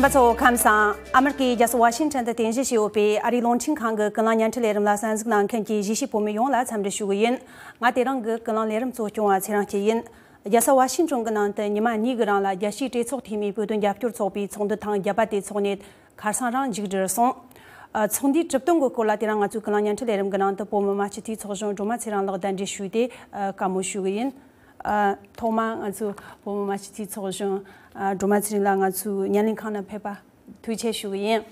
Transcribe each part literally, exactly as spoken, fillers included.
རྣམ་པ་ཚོ་ཁམས་བཟང་། ཨ་མེ་རི་ཀའི་རྒྱལ་ས་ཝ་ཤིང་ཊོན་དུ་རྟེན་གཞི་བྱས་ཡོད་པའི་ཨ་རིའི་རླུང་འཕྲིན་ཁང་གི་ཀུན་གླེང་བརྙན་འཕྲིན་ལས་རིམ་ལ་གསན་གཟིགས་གནང་མཁན་གྱི་གཞིས་བྱེས་བོད་མི་ཡོངས་ལ་འཚམས་འདྲི་ཞུ་གི་ཡིན། ང་དེ་རིང་གི་ཀུན་གླེང་ལས་རིམ་གཙོ་སྐྱོང་བ་ཚེ་རིང་སྐྱིད་ཡིན། རྒྱལ་ས་ཝ་ཤིང་ཊོན་གྱི་ནང་དུ་ཉི་མ་གཉིས་ཀྱི་རིང་ལ་རྒྱལ་སྤྱིའི་གྲོས་ཚོགས་འཐུས་མིའི་བོད་དོན་རྒྱབ་སྐྱོར་ཚོགས་པའི་ཚོགས་འདུ་ཐེངས་བརྒྱད་པ་དེ་འཚོགས་ནས་ཁ་སང་རང་མཇུག་བསྒྲིལ་སོང་། ཨ། ཚོགས་འདུའི་གྲུབ་དོན་གྱི་སྐོར་ལ་དེ་རིང་ང་ཚོའི་ཀུན་གླེང་བརྙན་འཕྲིན་ལས་རིམ་གྱི་ནང་དུ་བོད་མི་མང་སྤྱི་འཐུས་ཚོགས་གཞོན་སྒྲོལ་མ་ཚེ་རིང་ལགས་གདན་འདྲེན་ཞུས་ཏེ་ཨ་བཀའ་མོལ་ཞུ་གི་ཡིན། ཨ། ཐོག་མར་ང་ཚོའི་བོད་མི་མང་སྤྱི་འཐུས་ཚོགས་གཞོན་ཨ་སྒྲོལ་མ་ཚེ་རིང་ལགས་ང་ཚོའི་བརྙན་ལེན་ཁང་ནང་ཕེབས་པ་ཐུགས་རྗེ་ཆེ་ཞུ་གི་ཡིན།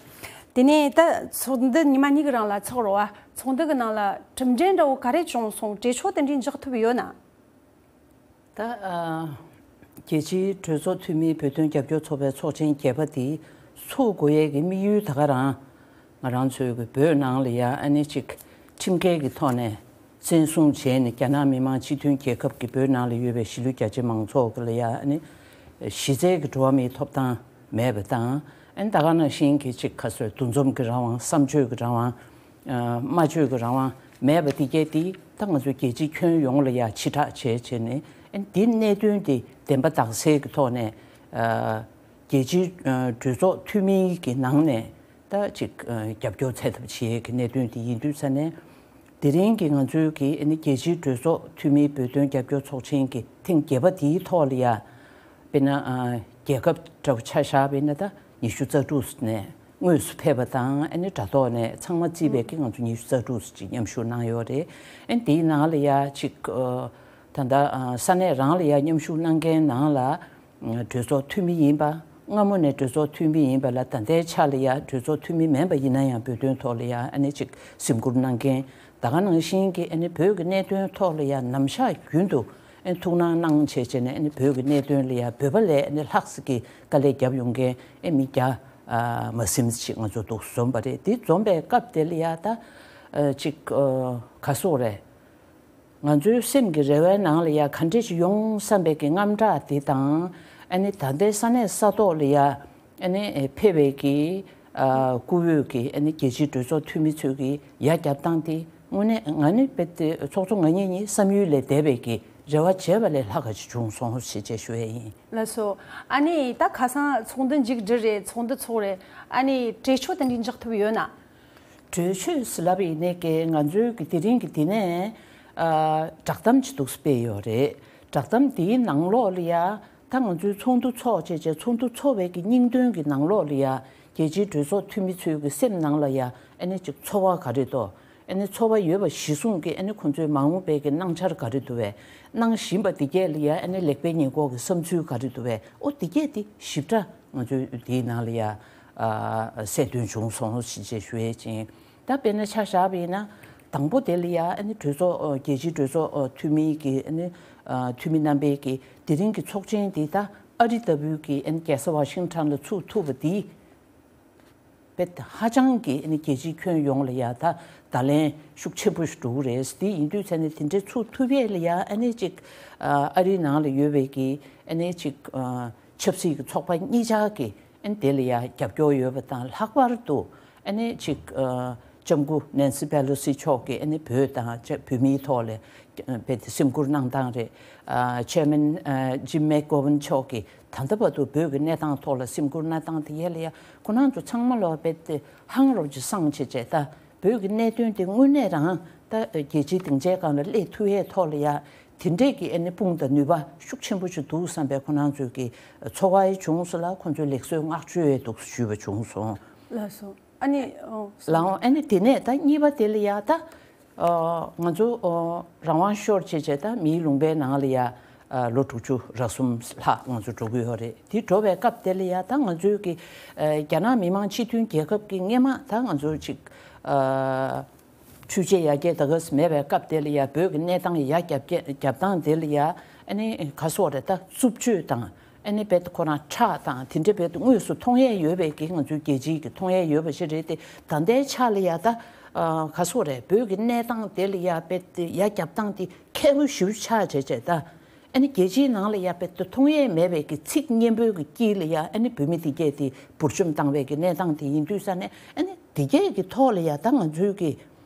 དེ་ནས་ད་ཚོགས་འདུ་ཉི་མ་གཉིས་ཀྱི་རིང་ལ་ཚོགས་རེད་བ། ཚོགས་འདུ་གི་ནང་ལ་གྲུབ་འབྲས་འདྲ་བོ་ག་རེ་བྱུང་སོང་། གྲོས་ཆོད་དེ་འདྲའི་འཇོག་ཐུབ་ཡོད་ན། ད་ཨ་རྒྱལ་སྤྱིའི་གྲོས་ཚོགས་འཐུས་མིའི་བོད་དོན་རྒྱབ་སྐྱོར་ཚོགས་པའི་ཚོགས་ཆེན་བརྒྱད་པ་དེ་ཚོགས་དགོས་ཡས་ཀྱི་དམིགས་ཡུལ་ད་ག་རང་། ང་རང་ཚོའི་གི་བོད་ནང་ལ་ཡ་ཨ་ནི་ཅིག་ཁྲིམས་འགལ་གྱི་ཐོག་ནས་བཙན་བཟུང་བྱས་ནས་རྒྱ་ནག་མི་དམངས་སྤྱི་མཐུན་རྒྱལ་ཁབ་ཀྱི་བོད་ནང་ལ་ཡོད་པའི་གཞིས་ལུས་རྒྱ་ཆེ་མང་ཚོགས་ཀྱི་ལ་ཡ་ཨ་ནི་གཞི་རྩའི་གི་འགྲོ་བ་མིའི་ཐོབ་ཐང་མེད་པ་དང་། ཨ་ནི་ད་ག་ནང་བཞིན་གྱི་ཅིག་ག་ཚོད་འདུ་འཛོམས་ཀྱི་རང་དབང་། བསམ་བརྗོད་ཀྱི་རང་དབང་། ཨ། སྨྲ་བརྗོད་ཀྱི་རང་དབང་མེད་པ་འདི་གས་འདི་ད་ང་ཚོ་རྒྱལ་སྤྱིའི་ཁྱོན་ཡོངས་ལ་ཡ་ཕྱི་བསྒྲགས་བྱས་བྱས་ནས། ཨ་ནི་འདི་གནད་དོན་འདི་བདེན་པ་དག་གསལ་གྱི་ཐོག་ནས་ཨ་རྒྱལ་སྤྱིའི་ཨ་གྲོས་ཚོགས་འཐུས་མིའི་གི་ནང་ནས་ད་ཅིག་ཨ་རྒྱབ་སྐྱོར་འཚོལ་ཐབས་བྱེད་ཀྱི་གནད་དོན་འདི་ཡིན་དུས་ཙ་ནས། དེ་རིང་གི་ང་ཚོའི་གི་ཨ་ནི་རྒྱལ་སྤྱིའི་གྲོས་ཚོགས་འཐུས་མིའི་བོད་དོན་རྒྱབ་སྐྱོར་ཚོགས་ཆེན་གྱི་ཐེངས་བརྒྱད་པ་འདིའི་ཐོག་ལ་ཡ། དཔེར་ན་ཨ་རྒྱལ་ཁབ་འདྲ་བོ་ཆ་བཞག་པ་ཡིན་ན་ད་ཉི་ཤུ་རྩ་དྲུག་ནས་དངོས་སུ་ཕེབས་པ་དང་། ཨ་ནི་དྲ་ཐོག་ནས་ཚང་མ་བརྩིས་པའི་གི་ང་ཚོ་ཉི་ཤུ་རྩ་དྲུག་ཅིག་མཉམ་ཞུགས་གནང་ཡོད་རེད། ཨ་ནི་དེའི་ནང་ལ་ཡ་ཅིག་ཨ་ད་ལྟ་ཨ་ས་གནས་རང་ལ་ཡ་མཉམ་ཞུགས་གནང་མཁན་ནང་ལ་གྲོས་ཚོགས་འཐུས་མི་ཡིན་པ། སྔ་མོ་ནས་གྲོས་ཚོགས་འཐུས་མི་ཡིན་པ་ལ་ད་ལྟའི་ཆ་ལ་ཡ་གྲོས་ཚོགས་འཐུས་མི་མིན་པ་ཡིན་ན་ཡང་བོད་དོན་ཐོག་ལ་ཡ་ཨ་ནི་ཅིག་སེམས་ཁུར་གནང་མཁན། ད་ག་ནང་བཞིན་གྱི་ཨ་ནི་བོད་ཀྱི་གནད་དོན་ཐོག་ལ་ཡ་ནམ་ཞག་རྒྱུན་དུ་ཨ་ནི་ཐུགས་སྣང་གནང་བྱས་བྱས་ནས། ཨ་ནི་བོད་ཀྱི་གནད་དོན་ལ་ཡ་བོད་པ་ལས་ཨ་ནི་ལྷག་ཙམ་གྱི་དཀའ་ལས་བརྒྱབ་ཡོང་མཁན་ཨ་མི་རྒྱ་ཨ་མ་ཟིན་ཅིག་ང་ཚོ་འདུག་འཛོམས་པ་རེད། དེ་འཛོམས་པའི་སྐབས་དེ་ལ་ཡ་ད་ཨ་ཅིག་ཨ་ག་སོག་རེད། ང་ཚོའི་སེམས་ཀྱི་རེ་བའི་ནང་ལ་ཡ་ག་འདྲས་ཤིག་ཡོང་བསམ་པའི་གི་དངངས་སྐྲག་དེ་དང་། ཨ་ནི་ད་ལྟའི་ས་གནས་ས་ཐོག་ལ་ཡ་ཨ་ནི་ཕེབས་པའི་གི་ཨ་བཀུར་འོས་ཀྱི་ཨ་ནི་རྒྱལ་སྤྱིའི་གྲོས་ཚོགས་འཐུས་མི་ཚོས་ཀྱི་ཡ་རྒྱབ་སྟངས་དེ་དངོས་གནས་ང་ནི་རྦད་དེ་ཚོགས་གཙོ་ང་གཉིས་གཉིས་བསམ་ཡུལ་ལས་འདས་པའི་གི་རེ་བ་བྱས་པ་ལས་ལྷག་ག་ཅིག་བྱུང་སོང་ཞེས་བྱས་ཞུ་ཡས་ཡིན། ལགས་སོ། ཨ་ནི་ད་ཁ་སང་ཚོགས་འདུ་མཇུག་བསྒྲིལ་རེད། ཚོགས་འདུ་ཚོགས་རེད། ཨ་ནི་གྲོས་ཆོད་དེ་འདྲའི་འཇོག་ཐུབ་ཡོད་ན། གྲོས་ཆོད་ཟེར་ལབ་ཡིན་ནའི་ཀྱེ་ང་ཚོའི་གི་དེ་རིང་གི་འདི་ནས་ཨ་བསྒྲགས་གཏམ་ཅིག་འདུག་སྤེལ་ཡོད་རེད། བསྒྲགས་གཏམ་འདིའི་ནང་ལོགས་ལ་ཡ་ད་ང་ཚོའི་ཚོགས་འདུ་ཚོགས་བྱས་བྱས་ཚོགས་འདུ་ཚོགས་པའི་གི་སྙིང་དོན་གྱི་ནང་ལོགས་ལ་ཡ་རྒྱལ་སྤྱིའི་གྲོས་ཚོགས་འཐུས་མི་ཚོའི་གི་སེམས་ནང་ལ་ཡ་ཨ་ནི་ཅིག་ཚོར་བ་ག་རེ་འདུག་ཨ་ནི་ཚོར་བ་ཡོད་པ་གཞིར་བཟུང་གི་ཨ་ནི་ཁོང་ཚོའི་མ་འོངས་པའི་གི་གནང་འཆར་ག་རེ་འདུག་བས། གནང་བཞིན་པ་འདི་གས་ལ་ཡ་ཨ་ནི་ལེགས་སྤེལ་ཉེས་འགོག་གི་བསམ་ཚུལ་ག་རེ་འདུག་བས། ཨོ་འདི་གས་འདི་ཞིབ་ཕྲ་ང་ཚོའི་འདིའི་ནང་ལ་ཡ་ཨ་གསལ་སྟོན་བྱུང་སོང་ཞེས་བྱས་ཞུ་ཡས་ཅིང་། ད་དཔེར་ན་ཆ་བཞག་པ་ཡིན་ན། དང་པོ་དེ་ལ་ཡ་ཨ་ནི་གྲོས་ཚོགས་ཨ་རྒྱལ་སྤྱིའི་གྲོས་ཚོགས་ཨ་འཐུས་མི་གི་ཨ་ནི་ཨ་འཐུས་མི་རྣམ་པའི་གི་དེ་རིང་གི་ཚོགས་ཆེན་འདི་ད་ཨ་རི་ལྟ་བུའི་གི་ཨ་ནི་རྒྱལ་ས་ཝ་ཤིང་ཊོན་ལ་ཚུགས་ཐུབ་པ་འདི་རྦད་ཧ་ཅང་གི་ཨ་ནི་རྒྱལ་སྤྱིའི་ཁྱོན་ཡོངས་ལ་ཡ་ད་བརྡ་ལན་ཤུགས་ཆེན་པོ་ཞིག་འགྲོ་གི་རེད། དེ་ཡིན་དུས་ཚེ་ནས་དེ་འདྲའི་ཚུགས་ཐུབ་ཡས་ལ་ཡ་ཨ་ནི་ཅིག་ཨ་ཨ་རིའི་ནང་ལ་ཡོད་པའི་གི་ཨ་ནི་ཅིག་ཨ་ཆབ་སྲིད་ཀྱི་ཚོགས་པ་གཉིས་ཆར་གྱི་ཨ་ནི་དེ་ལ་ཡ་རྒྱབ་སྐྱོར་ཡོད་པ་དང་། ལྷག་པར་དུ་ཨ་ནི་ཅིག་ཨ་ལྕམ་སྐུ་ནན་སི་པེ་ལོ་སི་མཆོག་གིས་ཨ་ནི་བོད་དང་བོད་མིའི་ཐོག་ལ་རྦད་དེ་སེམས་ཁུར་གནང་སྟངས་རེད། ཨ་ཆེར་མེན་ཨ་ཇིམ་མེག་གྷོ་ཝན་མཆོག་གིས་ད་ལྟ་བར་དུ་བོད་ཀྱི་གནས་སྟངས་ཐོག་ལ་སེམས་ཁུར་གནང་སྟངས་དེ་ཡས་ལ་ཡ་ཁོ་རང་ཚོ་ཚང་མ་ལོ་རྦད་དེ་ཧང་རོ་ཅིག་སངས་བྱས་བྱས། ད་བོད་ཀྱི་གནད་དོན་དེ་དངོས་གནས་རང་ད་རྒྱལ་སྤྱིའི་སྡིངས་ཆའི་སྒང་ལ་སླེབས་ཐུབ་ཡས་ཐོག་ལ་ཡ་དེ་འདྲས་ཀྱི་ཨ་ནི་དཔུང་དང་ནུས་པ་ཤུགས་ཆེན་པོ་ཞིག་འདུག་བསམ་པའི་ཁོ་རང་ཚོའི་གི་ཚོར་བ་ཡི་བྱུང་སོང་ལ། ཁོ་ཚོས་ལེགས་གསོལ་བསྔགས་བརྗོད་ཡས་འདུག་ཞུས་པ་བྱུང་སོང་། ལགས་སོ། ཨ་ནི་ཨོ། ལའང་ཨ་ནི་དེ་ནས་ད་གཉིས་པ་དེ་ལ་ཡ་ད་ཨ་ང་ཚོ་ཨ་རང་དབང་ཤོར་བྱས་བྱས་ད་མིའི་ལུང་པའི་ནང་ལ་ཡ་ཨ་ལོ་དྲུག་ཅུ་རེ་གསུམ་ལྷག་ང་ཚོ་འགྲོ་གི་ཡོད་རེད། དེ་འགྲོ་བའི་སྐབས་དེ་ལ་ཡ་ད་ང་ཚོའི་གི་ཨ་རྒྱ་ནག་མི་དམངས་སྤྱི་མཐུན་རྒྱལ་ཁབ་ཀྱི་སྔས་མ་ད་ང་ཚོ་ཅིག་ཨ་འཕྲུལ་ཆས་ཡར་རྒྱས་ད་ག་ས་མེད་པའི་སྐབས་དེ་ལ་ཡ་བོད་ཀྱི་གནས་སྟངས་ཡར་རྒྱབ་རྒྱ་རྒྱབ་སྟངས་དེ་ལ་ཡ་ཨ་ནི་ག་སོག་རེད། ད་རྩུབ་སྤྱོད་དང་ཨ་ནི་རྦད་དེ་ཁོ་རང་ཁྲག་དང་དེ་འདྲ་རྦད་དེ་དངོས་སུ་མཐོང་ཡས་ཡོད་པའི་གི་ང་ཚོའི་རྒྱལ་སྤྱིའི་གི་མཐོང་ཡས་ཡོད་པ་ཞིག་རེད་དེ། ད་ལྟའི་ཆ་ལ་ཡ་ད་ཨ་ག་སོག་རེད། བོད་ཀྱི་གནས་སྟངས་དེ་ལ་ཡ་རྦད་དེ་ཡར་རྒྱབ་སྟངས་དེ་ཁེ་པོ་ཞེ་པོ་ཆགས་བྱས་བྱས་ད། ཨ་ནི་རྒྱལ་སྤྱིའི་ནང་ལ་ཡ་རྦད་དེ་མཐོང་ཡས་མེད་པའི་གི་ཚིག་སྙན་པོའི་གི་དཀྱིལ་ལ་ཡ་ཨ་ནི་བོད་མི་དེ་གས་དེ་འབུར་འཇོམས་བཏང་བའི་གི་གནས་སྟངས་དེ་ཡིན་དུས་ས་ནས། ཨ་ནི་དེ་གས་གི་ཐོག་ལ་ཡ་ད་ང་ཚོའི་གི་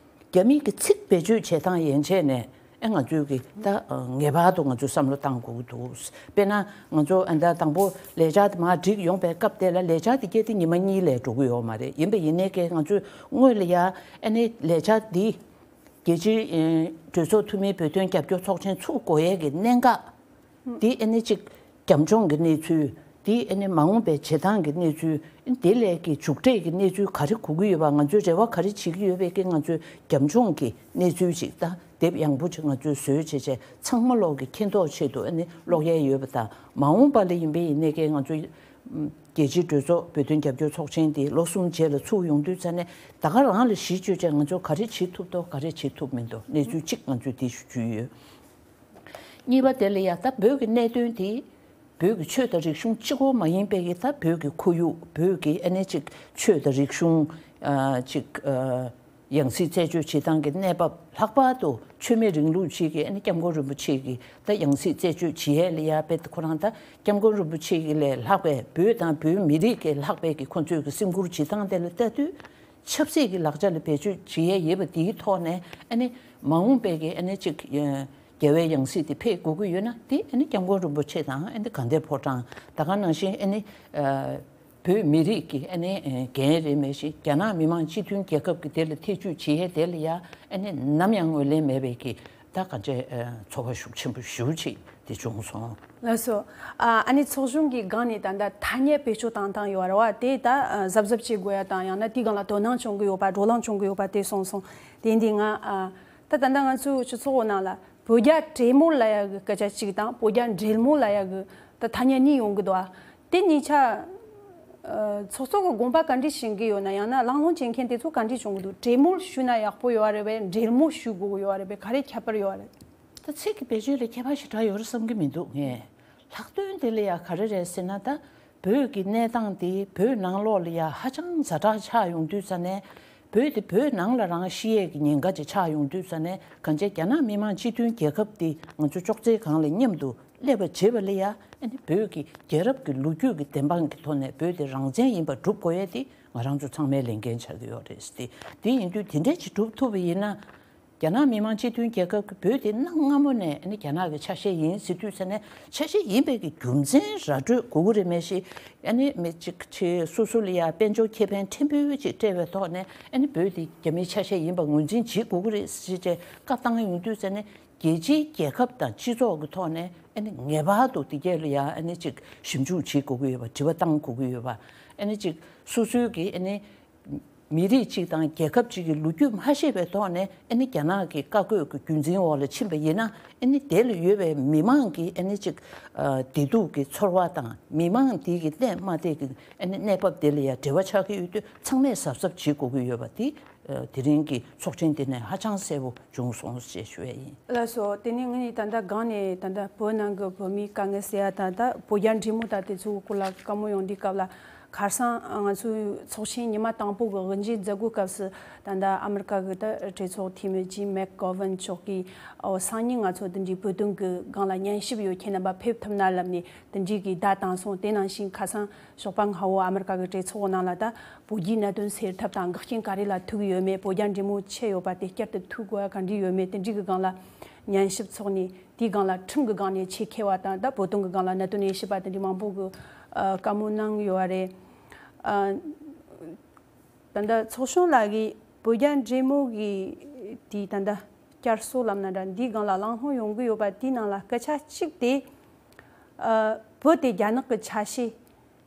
རྒྱ་མིའི་གི་ཚིག་བེད་སྤྱོད་བྱེད་སྟངས་ཡན་ཆད་ནས་ ཨ་ང་ཚོས་ཀྱི་ད་ངེས་པར་དུ་ང་ཚོས་བསམ་བློ་བཏང་དགོས་ཀྱི་འདུག་དཔེར་ན་ང་ཚོ་ཨ་ད་དང་པོ་ལས་འཆར་དེ་མར་བསྒྲིགས་ཡོང་པའི་སྐབས་དེ་ལ་ལས་འཆར་དེ་སྐྱེལ་ཏེ་ཉི་མ་གཉིས་ལས་འགྲོ་གི་ཡོད་མ་རེད། ཡིན་པ་ཡིན་ནའི་ཀྱི་ང་ཚོས་སྔོན་ལ་ཡ་ཨ་ནི་ལས་འཆར་འདི་རྒྱལ་སྤྱིའི་གྲོས་ཚོགས་འཐུས་མིའི་བོད་དོན་རྒྱབ་སྐྱོར་ཚོགས་ཆེན་ཚུགས་དགོས་ཡས་ཀྱི་གནད་འགག་འདི་ཨ་ནི་གཅིག་རྒྱབ་ལྗོངས་ཀྱི་གནས་ཚུལ། འདི་ཨ་ནི་མ་འོངས་པའི་བྱེད་སྟངས་ཀྱི་གནས་ཚུལ། འདི་ལས་ཀྱི་མཇུག་འབྲས་ཀྱི་གནས་ཚུལ་ག་རེ་དགོས་ཀྱི་ཡོད་པ། ང་ཚོས་རེ་བ་ག་རེ་བྱེད་ཀྱི་ཡོད་པའི་ཀྱི་ང་ཚོའི་རྒྱབ་ལྗོངས་ཀྱི་གནས་ཚུལ་ཅིག་ད་དེབ་ཡངས་པོ་ཅིག་ང་ཚོས་བཟོས་བྱས་བྱས་ཚང་མ་ལོག་གི་མཁྱེན་རྟོགས་ཆེད་དུ་ཨ་ནི་ཀློག་ཡས་ཡོད་པ་དང་། མ་འོངས་པ་ལ་ཡིན་པའི་ཡིན་ནའི་ཀྱི་ང་ཚོ་རྒྱལ་སྤྱིའི་གྲོས་ཚོགས་བོད་དོན་རྒྱབ་སྐྱོར་ཚོགས་ཆེན་དེ་ལོ་གསུམ་རྗེས་ལ་ཚུགས་ཡོང་དུས་ཙ་ནས་ད་ག་རང་ལ་གཞི་བཅོལ་བྱས་ང་ཚོ་ག་རེ་བྱེད་ཐུབ་འདུག་ག་རེ་བྱེད་ཐུབ་མི་འདུག་གནས་ཚུལ་གཅིག་ང་ཚོས་དེ་ཞུ་རྒྱུ་ཡོད། གཉིས་པ་དེ་ལ་ཡ་ད་བོད་ཀྱི་གནད་དོན་དེ་བོད་ཀྱི་ཆོས་དང་རིག་གཞུང་གཅིག་པོ་མ་ཡིན་པའི་གི་ད་བོད་ཀྱི་ཁོར་ཡུག་བོད་ཀྱི་ཨ་ནེ་ཅིག་ཆོས་དང་རིག་གཞུང་ཨ་ཅིག་ཨ་ཡང་སྲིད་རྩད་གཅོད་བྱེད་སྟངས་ཀྱི་གནས་བབ། ལྷག་པར་དུ་ཆོས་མེད་རིང་ལུགས་ཅིག་གི་ཨ་ནེ་སྐྱབས་མགོན་རིན་པོ་ཆེ་གི་ད་ཡང་སྲིད་རྩད་གཅོད་བྱེད་ཡས་ལ་ཡ་དཔེ་ཁོ་རང་ད་སྐྱབས་མགོན་རིན་པོ་ཆེ་གི་ལས་ལྷག་པའི་བོད་དང་བོད་མི་རིགས་ཀྱི་ལྷག་པའི་གི་ཁོ་ཚོའི་གི་སེམས་ཁུར་བྱེད་སྟངས་དེ་ལ་ལྟ་དུས། ཆབ་སྲིད་ཀྱི་ལག་ཆ་ལ་བེད་སྤྱོད་བྱེད་ཡས་ཡོད་པ་དེའི་ཐོག་ནས་ཨ་ནི་མ་འོངས་པའི་གི་ཨ་ནི་ཅིག་ཨ་རྒྱལ་བའི་ཡང་སྲིད་དེ་ཕེབས་དགོས་ཀྱི་ཡོད་ན་དེ་ཨ་ནི་སྐྱབས་མགོན་རིན་པོ་ཆེ་དང་ཨ་ནི་དགའ་ལྡན་ཕོ་བྲང་ད་ག་ནང་བཞིན་ཨ་ནི་ཨ་བོད་མི་རིགས་ཀྱི་ཨ་ནི་ཨ་འགན་རེད་མེད་ཞིག་རྒྱ་ནག་མི་དམངས་སྤྱི་མཐུན་རྒྱལ་ཁབ་ཀྱི་དེ་ལ་ཐེ་ཇུས་བྱེད་ཡས་དེ་ལ་ཡ་ཨ་ནི་ནམ་ཡང་ངོས་ལེན་མེད་པའི་གི་ད་གང་ཅི་ཨ་ཚོར་བ་ཤུགས་ཆེན་པོ་ཞེ་པོ་ཅིག་དེ་བྱུང་སོང་། ལགས་སོ། ཨ་ཨ་ནི་ཚོགས་ཆུང་གི་སྒང་ནས་ད་ལྟ་ཐ་སྙད་བེད་སྤྱོད་བཏང་སྟངས་ཡོད་རེད་བ། དེ་ད་ཨ་གཟབ་གཟབ་བྱེད་དགོས་ཡ་དང་། ཡང་ན་དེའི་སྒང་ལ་དོ་སྣང་བྱུང་གི་ཡོད་པ། བགྲོ་གླེང་བྱུང་གི་ཡོད་པ་དེ་གསུངས་སོང་། དེ་འདི་ང་ཨ་ད་ད་ལྟ་ང་ཚོའི་སྤྱི་ཚོགས་ནང་ལ་བོད་རྒྱ་འབྲེལ་མོལ་ལབ་ཡ་གི་སྐད་ཆ་གཅིག་དང་བོད་རྒྱ་འབྲེལ་མོ་ལབ་ཡ་གི་ད་ཐ་སྙད་གཉིས་ཡོང་གི་འདུག་ཨ། དེ་གཉིས་ཆ་ཨ་ཚོགས་གཙོ་གི་དགོངས་པ་ག་འདྲ་བྱེད་ཀྱི་ཡོད་ན། ཡང་ན་གླེང་སློང་བྱེད་མཁན་དེ་ཚོ་ག་འདྲ་བྱུང་གི་འདུག་འབྲེལ་མོལ་ཞུས་ན་ཡག་པོ་ཡོད་རེད་པས། འབྲེལ་མོ་ཞུ་དགོས་ཀྱི་ཡོད་རེད་པས། ག་རེ་ཁྱད་པར་ཡོད་རེད། ད་ཚིག་གི་བེད་སྤྱོད་ལ་ཁྱད་པར་ཞེ་དྲག་ཡོད་རེད་བསམ་གྱི་མི་འདུག་ངས། ལྷག་དོན་དེ་ལ་ཡ་ག་རེ་རེད་ཟེར་ན། ད་བོད་ཀྱི་གནས་སྟངས་དེ་བོད་ནང་ལོགས་ལ་ཡ་ཧ་ཅང་ཛ་དྲག་ཆགས་ཡོང་དུས་ཙ་ནས། བོད་དེ་བོད་ནང་ལ་རང་ཤི་ཡས་ཀྱི་ཉེན་ཁ་ཅིག་ཆགས་ཡོང་དུས་ཙ་ནས། གང་ཅི་རྒྱ་ནག་མི་དམངས་སྤྱི་མཐུན་རྒྱལ་ཁབ་དེ་ང་ཚོ་ཅོག་ཙེ་སྒང་ལ་མཉམ་དུ་སླེབས་པ་བྱེད་པ་ལ་ཡ་ཨ་ནི་བོད་ཀྱི་རྒྱལ་རབས་ཀྱི་ལོ་རྒྱུས་ཀྱི་བདེན་དཔང་གི་ཐོག་ནས་བོད་དེ་རང་བཙན་ཡིན་པ་སྒྲུབ་དགོས་ཡས་དེ་ང་རང་ཚོ་ཚང་མའི་ལས་འགན་ཆགས་ཀྱི་ཡོད་རེད་ཟེར་ཏེ། དེ་ཡིན་དུས་དེ་འདྲས་ཅིག་སྒྲུབ་ཐུབ་པ་ཡིན་ན། རྒྱ་ནག་མི་དམངས་སྤྱི་མཐུན་རྒྱལ་ཁབ་ཀྱི་བོད་དེ་གནའ་སྔ་མོ་ནས་ཨ་ནི་རྒྱ་ནག་གི་ཆ་ཤས་ཡིན་ཟེར་དུས་ཙ་ནས། ཆ་ཤས་ཡིན་པའི་གི་རྒྱུ་མཚན་ར་སྤྲོད་དགོས་ཀྱི་རེད་མེད་ཞེས། ཨ་ནི་མི་གཅིག་ཆེ་སོ་སོ་ལ་ཡ་དཔལ་འབྱོར་ཁེ་ཕན་ཕྲན་བུ་ཅིག་སྤྲད་པའི་ཐོག་ནས་ཨ་ནི་བོད་དེ་རྒྱ་མིའི་ཆ་ཤས་ཡིན་པ་ངོས་འཛིན་བྱེད་དགོས་ཀྱི་རེད་ཟེར་བྱས་བཀའ་བཏང་ཡོང་དུས་ཙ་ནས། རྒྱལ་སྤྱིའི་རྒྱལ་ཁབ་དང་སྤྱི་ཚོགས་ཀྱི་ཐོག་ནས་ཨ་ནི་ངེས་པར་དུ་དེ་གས་ལ་ཡ་ཨ་ནི་ཅིག་ཞིབ་འཇུག་བྱེད་དགོས་ཀྱི་ཡོད་པ། དྲི་བ་བཏང་དགོས་ཀྱི་ཡོད་པ། ཨ་ནི་ཅིག་སོ་སོའི་གི་ཨ་ནི་མི་རིགས་གཅིག་དང་རྒྱལ་ཁབ་གཅིག་གི་ལོ་རྒྱུས་མ་ཤེས་པའི་ཐོག་ནས་ཨ་ནི་རྒྱ་ནག་གི་བཀའ་བཀོད་ཀྱི་རྒྱུན་འཛིན་འོག་ལ་ཕྱིན་པ་ཡིན་ན། ཨ་ནི་དེ་ལ་ཡོད་པའི་མི་མང་གི་ཨ་ནི་ཅིག་ཨ་བདེ་སྡུག་གི་ཚོར་བ་དང་། མི་མང་དེ་གི་བསྟེན་མ་བསྟེན་གྱི་ཨ་ནི་གནས་བབ་དེ་ལ་ཡ་འབྲེལ་བ་ཆགས་ཀྱི་ཡོད་དུས། ཚང་མས་གཟབ་གཟབ་བྱེད་དགོས་ཀྱི་ཡོད་པ་དེ་ཨ་དེ་རིང་གི་ཚོགས་ཆེན་དེ་ནས་ཧ་ཅང་གསལ་པོ་བྱུང་སོང་ཞེས་ཞུ་ཡས་ཡིན། ལགས་སོ། དེ་ནས་ངས་ད་ལྟ་སྒང་ནས་ད་ལྟ་བོད་ནང་གི་བོད་མིའི་དཀའ་ངལ་ཟེར་ཡ་དང་། ད་བོད་རྒྱ་འབྲེལ་མོལ་དང་དེ་ཚོའི་སྐོར་ལ་བཀའ་མོལ་ཡོང་དུས་སྐབས་ལ། ཁ་སང་ང་ཚོའི་ཚོགས་ཆེན་ཉི་མ་དང་པོ་གི་དབུ་འབྱེད་མཛད་སྒོའི་སྐབས་སུ། ད་ལྟ་ཨ་མི་རི་ཀ་གི་ད་གྲོས་ཚོགས་འཐུས་མི་ཇིམ་མེག་གྷོ་ཝན་མཆོག་གིས། ཨོ། སང་ཉིན་ང་ཚོ་འདི་འདྲའི་བོད་དོན་གྱི་སྒང་ལ་ཉན་ཞིབ་ཡོད། ཁྱེད་རྣམ་པ་ཕེབས་ཐུབ་ན་ལབ་ནས་དེ་འདྲའི་གི་བརྡ་བཏང་སོང་། དེ་ནང་བཞིན་ཁ་སང་ཞོགས་པ་སྔ་བོ་ཨ་མི་རི་ཀ་གི་གྲོས་ཚོགས་ནང་ལ་ད་བོད་རྒྱའི་གནད་དོན་སེལ་ཐབས་དང་འགག་རྐྱེན་ག་རེ་ལ་ཐུག་ཡོད་མེད། བོད་རྒྱ་འབྲེལ་མོལ་ཆད་ཡོད་པ་དེ་བསྐྱར་དུ་ཐུག་དགོས་པ་ག་འདྲ་ཡོད་མེད། དེ་འདྲའི་གི་སྒང་ལ་ཉན་ཞིབ་ཚོགས་ནས། དེའི་སྒང་ལ་ཁྲིམས་ཀྱི་སྒང་ནས་ཆེད་མཁས་པ་དང་། ད་བོད་དོན་གྱི་སྒང་ལ་གནད་དོན་ཡིད་ཆེས་པ་དེ་འདྲའི་མང་པོ་གི་ཨ་བཀའ་མོལ་གནང་ཡོད་པ་རེད། ཨ། ད་ལྟ་ཚོགས་གཞོན་ལགས་ཀྱིས་བོད་རྒྱ་འབྲེལ་མོལ་གྱི་དེའི་ད་ལྟ་བསྐྱར་གསོ་ལབ་ན་འདྲ། འདིའི་སྒང་ལ་གླེང་སློང་ཡོང་གི་ཡོད་པ་དེའི་ནང་ལ་སྐད་ཆ་གཅིག་དེ། ཨ། བོད་དེ་རྒྱ་ནག་གི་ཆ་ཤས།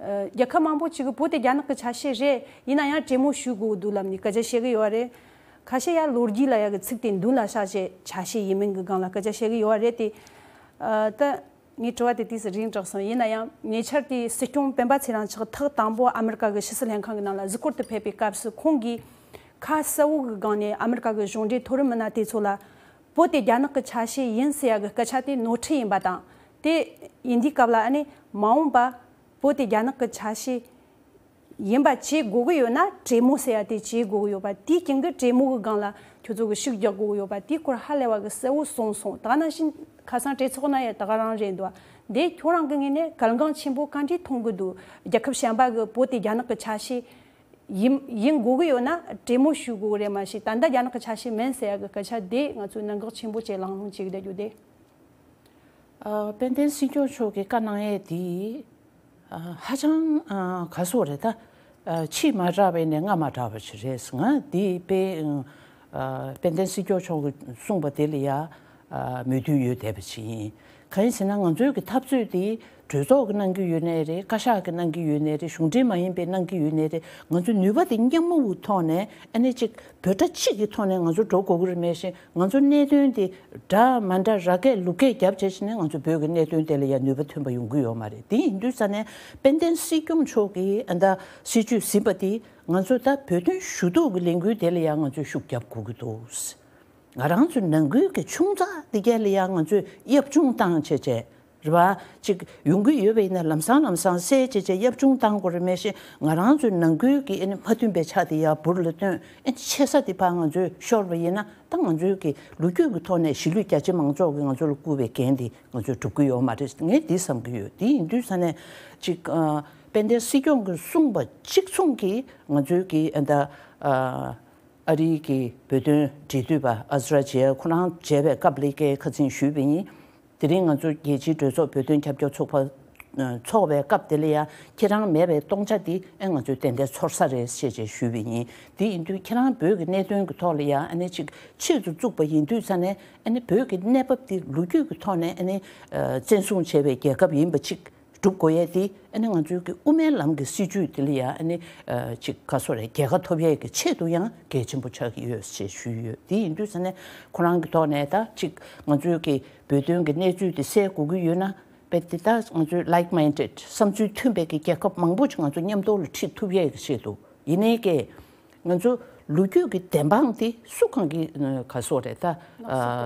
ཨ། རྒྱལ་ཁབ་མང་པོ་ཅིག་གིས་བོད་དེ་རྒྱ་ནག་གི་ཆ་ཤས་རེད། ཡིན་ན་ཡང་གྲོས་མོལ་ཞུ་དགོས་འདུག་ལབ་ནས་སྐད་ཆ་བཤད་ཀྱི་ཡོད་པ་རེད། ཁ་ཤས་ཡ་ལོ་རྒྱུས་ལབ་ཡ་གི་ཚིག་དེ་མདུན་ལ་བཞག་བྱས་ཆ་ཤས་ཡིན་མིན་གྱི་སྒང་ལ་སྐད་ཆ་བཤད་ཀྱི་ཡོད་པ་རེད་དེ། ཨ། ད། ངའི་དྲི་བ་དེ་དུས་སུ་རིང་དྲགས་སོང་། ཡིན་ན་ཡང་ཉེ་ཆར་དེའི་སྲིད་སྐྱོང་སྤེན་པ་ཚེ་རིང་མཆོག་ཐེངས་དང་པོ་ཨ་མི་རི་ཀ་གི་ཕྱི་སྲིད་ལྷན་ཁང་གི་ནང་ལ་གཟིགས་སྐོར་དུ་ཕེབས་པའི་སྐབས་སུ། ཁོང་གིས་ཁ་གསལ་བོ་གི་སྒང་ནས་ཨ་མི་རི་ཀ་གི་གཞུང་འབྲེལ་མཐོ་རིམ་མི་སྣ་དེ་ཚོ་ལ། བོད་དེ་རྒྱ་ནག་གི་ཆ་ཤས་ཡིན་ཟེར་ཡ་གི་སྐད་ཆ་དེ་ནོར་འཁྲུལ་ཡིན་པ་དང་། དེ་ཡིན་དུས་སྐབས་ལ་ཨ་ནི་མ་འོངས་པ་བོད་དེ་རྒྱ་ནག་གི་ཆ་ཤས་ཡིན་པ་བྱེད་དགོས་ཀྱི་ཡོད་ན། གྲོས་མོལ་ཟེར་ཡ་དེ་བྱེད་དགོས་ཀྱི་ཡོད་པ། དེའི་རྐྱེན་གྱིས་གྲོས་མོལ་གྱི་སྒང་ལ་ཁྱོད་ཚོ་གིས་ཤུགས་རྒྱག་དགོས་ཀྱི་ཡོད་པ། དེའི་སྐོར་ཧ་ལས་པ་གི་གསལ་བོ་གསུངས་སོང་། ད་ག་ནང་བཞིན་ཁ་སང་གྲོས་ཚོགས་ནང་ཡང་ད་ག་རང་རེད་འདུག་འདི་ཁྱོད་རང་གི་ངོས་ནས་གལ་འགངས་ཆེན་པོ་ག་འདྲས་མཐོང་གི་འདུག་རྒྱལ་ཁབ་གཞན་པ་གི་བོད་དེ་རྒྱ་ནག་གི་ཆ་ཤས་ ཡིན་ཡིན་དགོས་ཀྱི་ཡོད་ན་གྲོས་མོལ་ཞུ་དགོས་ཀྱི་རེད། མ་གཞི་ད་ལྟ་རྒྱ་ནག་གི་ཆ་ཤས་མིན་ཟེར་ཡ་གི་སྐད་ཆ་དེ་ང་ཚོས་གནད་འགག་ཆེན་པོ་བྱས་གླེང་སློང་བྱེད་ཀྱི་བསྡད་རྒྱུ་དེ། ཨ། དཔལ་ལྡན་སྲིད་སྐྱོང་མཆོག་གིས་བཀའ་གནང་ཡས་དེ། ཨ། ཧ་ཅང་། ཨ། ག་ཟེར་རེད་ད། ཨ། ཕྱི་མ་དྲག་པ་ནས་སྔ་མ་དྲག་པ་ཞིག་རེད། ང་འདི་དཔེ། ཨ། དཔལ་ལྡན་སྲིད་སྐྱོང་མཆོག་གིས་གསུངས་པ་དེ་ལ་ཡ། ཨ། མོས་མཐུན་ཡོད་བསྡད་པ་ཞིག་ཡིན། གང་ཡིན་ཟེར་ན་ང་ཚོའི་གི་འཐབ་རྩོད་དེ་གྲོས་ཚོགས་ཀྱིས་གནང་གི་ཡོད་ནའི་རེད། བཀའ་ཤག་གིས་གནང་གི་ཡོད་ནའི་རེད། གཞུང་འབྲེལ་མ་ཡིན་པས་གནང་གི་ཡོད་ནའི་རེད། ང་ཚོ་ནུས་པ་དེ་མཉམ་པོ་གི་ཐོག་ནས་ཨ་ནི་གཅིག་བོད་ཕྲ་གཅིག་གི་ཐོག་ནས་ང་ཚོ་འགྲོ་དགོས་ཀྱི་རེད། མེད་བཞིན་ང་ཚོ་གནད་དོན་དེ་འདྲ་མ་འདྲ་ར་སྐད་ལུག་སྐད་རྒྱབ་བྱས་ཕྱིན་ནས་ང་ཚོ་བོད་ཀྱི་གནད་དོན་དེ་ལ་ཡང་ནུས་པ་ཐོན་པ་ཡོང་གི་ཡོད་མ་རེད། དེ་ཡིན་དུས་ཙ་ནས་དཔལ་ལྡན་སྲིད་སྐྱོང་མཆོག་གིས་ཨ་ད་སྲིད་ཇུས་ཟིན་པ་དེ་ང་ཚོ་ད་བོད་དོན་ཞུ་གཏུག་གི་ལས་འགུལ་དེ་ལ་ཡང་ང་ཚོས་ཤུགས་རྒྱབ་དགོས་ཀྱི་འདུག་ང་རང་ཚོའི་ནང་ཁུལ་གྱི་ཆུང་ཙག་དེ་གས་ལ་ཡང་ང་ཚོས་གཡབ་ཆུང་བཏང་བྱས་བྱས། རེད་བ། ཅིག་ཡོང་གི་ཡོད་པ་ཡིན་ན་ལམ་སང་ལམ་སང་སེལ་བྱས་བྱས་གཡབ་ཆུང་བཏང་དགོས་རེད། མེད་བཞིན་ང་རང་ཚོའི་ནང་ཁུལ་གྱི་ཨ་ནི་མ་མཐུན་པའི་ཆ་དེ་ཡར་འབུར་ལ་བཏོན། ཨ་ནི་ཆེ་ས་དེ་ཕར་ང་ཚོས་ཤོར་བ་ཡིན་ན་ད་ང་ཚོའི་གི་ལོ་རྒྱུས་ཀྱི་ཐོག་ནས་གཞིས་ལུས་རྒྱ་ཆེ་མང་ཚོགས་ཀྱིས་ང་ཚོ་ལ་བསྐུར་བའི་འགན་དེ་ང་ཚོས་སྒྲུབ་ཀྱི་ཡོད་མ་རེད། ངས་འདི་བསམ་གྱི་ཡོད། དེ་ཡིན་དུས་ཙ་ནས་ཅིག་ཨ། དཔལ་ལྡན་སྲིད་སྐྱོང་གིས་གསུངས་པ་གཅིག་མཚུངས་ཀྱིས་ང་ཚོའི་གི་ཨ་ད་ཨ། ཨ་རིའི་གི་བོད་དོན་འབྲེལ་མཐུད་པ་ཨ་ཟུ་ར་ཇི་ཡ་ཁོ་རང་མཇལ་བའི་སྐབས་ལ་ཀའི་ཁ་ཚིག་ཞུས་པ་ཡིན། དེ་རིང་ང་ཚོ་རྒྱལ་སྤྱིའི་གྲོས་ཚོགས་བོད་དོན་ཁྱབ་སྐྱོར་ཚོགས་པ་ཚོགས་པའི་སྐབས་དེ་ལ་ཡ་ཁྱེད་རང་མེད་པའི་སྟོང་ཆ་དེ་ཨེ་ང་ཚོའི་ཏན་ཏན་ཚོར་ས་རེད་ཞེས་བཅས་ཞུས་པ་ཡིན། དེ་ཡིན་དུས་ཁྱེད་རང་བོད་ཀྱི་གནད་དོན་གྱི་ཐོག་ལ་ཡ་ཨ་ནི་ཅིག་ཆེད་དུ་བཙུགས་པ་ཡིན་དུས་ཙ་ནས་ཨ་ནི་བོད་ཀྱི་གནས་བབ་དེ་ལོ་རྒྱུས་ཀྱི་ཐོག་ནས་ཨ་ནི་བཙན་བཟུང་བྱས་པའི་རྒྱལ་ཁབ་ཡིན་པ་ཅིག་སྒྲུབ་དགོས་ཡས་དེ་ཨ་ནི་ང་ཚོའི་གི་དབུ་མའི་ལམ་གྱི་སྲིད་བྱུས་དེ་ལ་ཡང་ཨ་ནི་ཅིག་ག་སོ་རེད། རྒྱལ་ཁ་ཐོབ་ཡས་ཀྱི་ཆེད་དུ་ཡང་གལ་ཆེན་པོ་ཆགས་ཀྱི་ཡོད་ཅེས་ཞུས་ཡོད། དེ་ཡིན་དུས་ཙ་ནས་ཁོ་རང་གི་ཐོག་ནས་ད་ཅིག་ང་ཚོའི་གི་བོད་དོན་གྱི་གནས་ཚུལ་དེ་སེལ་དགོས་ཀྱི་ཡོད་ན་རྦད་དེ་ད་ང་ཚོའི་like minded བསམ་ཚུལ་མཐུན་པའི་གི་རྒྱལ་ཁབ་མང་པོ་ཅིག་ང་ཚོ་མཉམ་དུ་ལ་ཁྲིད་ཐུབ་ཡས་ཀྱི་ཆེད་དུ། ཡིན་ནའི་ཀྱེ། ང་ཚོ་ལོ་རྒྱུས་ཀྱི་བདེན་དཔང་དེ་སུ་གང་གིས་ག་སོ་རེད་ད།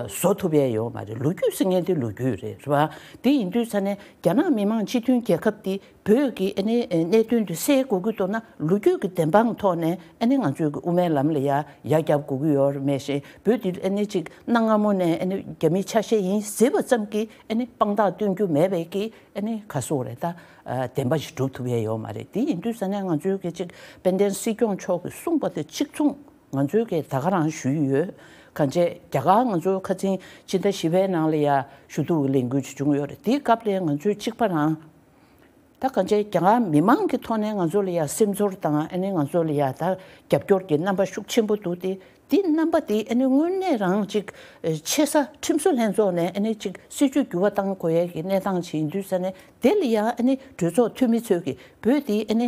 བཟོ་ཐུབ་ཡས་ཡོད་མ་རེད། ལོ་རྒྱུས་ཟེར་མཁན་དེ་ལོ་རྒྱུས་རེད། རེད་བ། དེ་ཡིན་དུས་ཙ་ནས་རྒྱ་ནག་མི་དམངས་སྤྱི་མཐུན་རྒྱལ་ཁབ་དེ་བོད་ཀྱི་ཨ་ནི་གནད་དོན་དེ་སེལ་དགོས་ཀྱི་འདུག་ན་ལོ་རྒྱུས་ཀྱི་བདེན་དཔང་ཐོག་ནས་ཨ་ནི་ང་ཚོའི་གི་དབུ་མའི་ལམ་ལ་ཡ་ཡར་རྒྱབ་དགོས་ཀྱི་ཡོད་རེད། མེད་ཤེས་བོད་དེ་ཨ་ནི་ཅིག་གནའ་སྔ་མོ་ནས་ཨ་ནི་རྒྱ་མིའི་ཆ་ཤས་ཡིན་ཟེར་བ་ཙམ་གྱིས་ཨ་ནི་དཔང་རྟགས་སྟོན་རྒྱུ་མེད་པའི་གི་ཨ་ནི་ག་སོ་རེད་ད། ཨ། བདེན་པ་ཞིག་སྒྲུབ་ཐུབ་ཡས་ཡོད་མ་རེད། དེ་ཡིན་དུས་ཙ་ནས་ང་ཚོའི་གི་ཅིག་དཔལ་ལྡན་སྲིད་སྐྱོང་མཆོག་གིས་གསུངས་པ་དེ་གཅིག་མཚུངས་ང་ཚོའི་གི་ད་ག་རང་ཞུས་ཡོད། གང་བྱས་རྒྱ་གར་ང་ཚོ་ཁ་སང་ཕྱི་ཟླ་བཞི་པའི་ནང་ལ་ཡ་ཞུ་གཏུག་གི་ལས་འགུལ་ཅིག་བྱུང་ཡོད་རེད། དེའི་སྐབས་ལ་ང་ཚོའི་གཅིག་པ་རང་ད་གང་བྱས་རྒྱ་གར་མི་མང་གི་ཐོག་ནས་ང་ཚོ་ལ་ཡ་སེམས་ཚོར་དང་ཨ་ནི་ང་ཚོ་ལ་ཡ་ད་རྒྱབ་སྐྱོར་གྱི་རྣམ་པ་ཤུགས་ཆེན་པོ་འདུག་སྟེ། འདི་རྣམ་པ་དེ་ཨ་ནི་དངོས་གནས་རང་ཅིག་ཆེ་ས་ཁྲིམས་བཟོ་ལྷན་ཚོགས་ནས་ཨ་ནི་ཅིག་སྲིད་བྱུས་འགྱུར་བ་གཏང་དགོས་ཡས་ཀྱི་གནས་སྟངས་ཅིག་ཡིན་དུས་ཙ་ནས་དེ་ལ་ཡང་ཨ་ནི་གྲོས་ཚོགས་འཐུས་མི་ཚོས་ཀྱི་བོད་དེ་ཨ་ནི་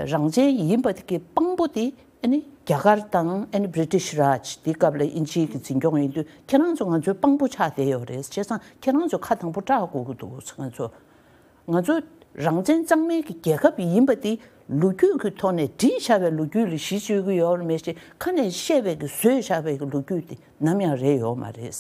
རང་བཙན་ཡིན་པ་དེ་གི་དཔང་པོ་དེ་ཨ་ནི་རྒྱ་གར་དང་ཨ་ནི་British Raj དེ་སྐབས་ལ་དབྱིན་ཇིའི་གི་འཛིན་སྐྱོང་ཡིན་དུས་ཁྱེད་རང་ཚོ་ང་ཚོའི་དཔང་པོ་ཆགས་བསྡད་ཡོད་རེད། བྱས་ཙང་ཁྱེད་རང་ཚོ་ཁ་དང་པོ་བཀྲག་དགོས་ཀྱི་འདུག་ང་ཚོ། ང་ཚོ་རང་བཙན་གཙང་མའི་གི་རྒྱལ་ཁབ་ཡིན་པ་དེ་ལོ་རྒྱུས་ཀྱི་ཐོག་ནས་བྲིས་བཞག་པའི་ལོ་རྒྱུས་ལ་གཞི་བཅོལ་གྱི་ཡོད་རེད། མེད་ཅེ་ཁ་ནས་བཤད་པའི་གི་བཟོས་བཞག་པའི་གི་ལོ་རྒྱུས་དེ་ནམ་ཡང་རེད་ཡོད་མ་རེད།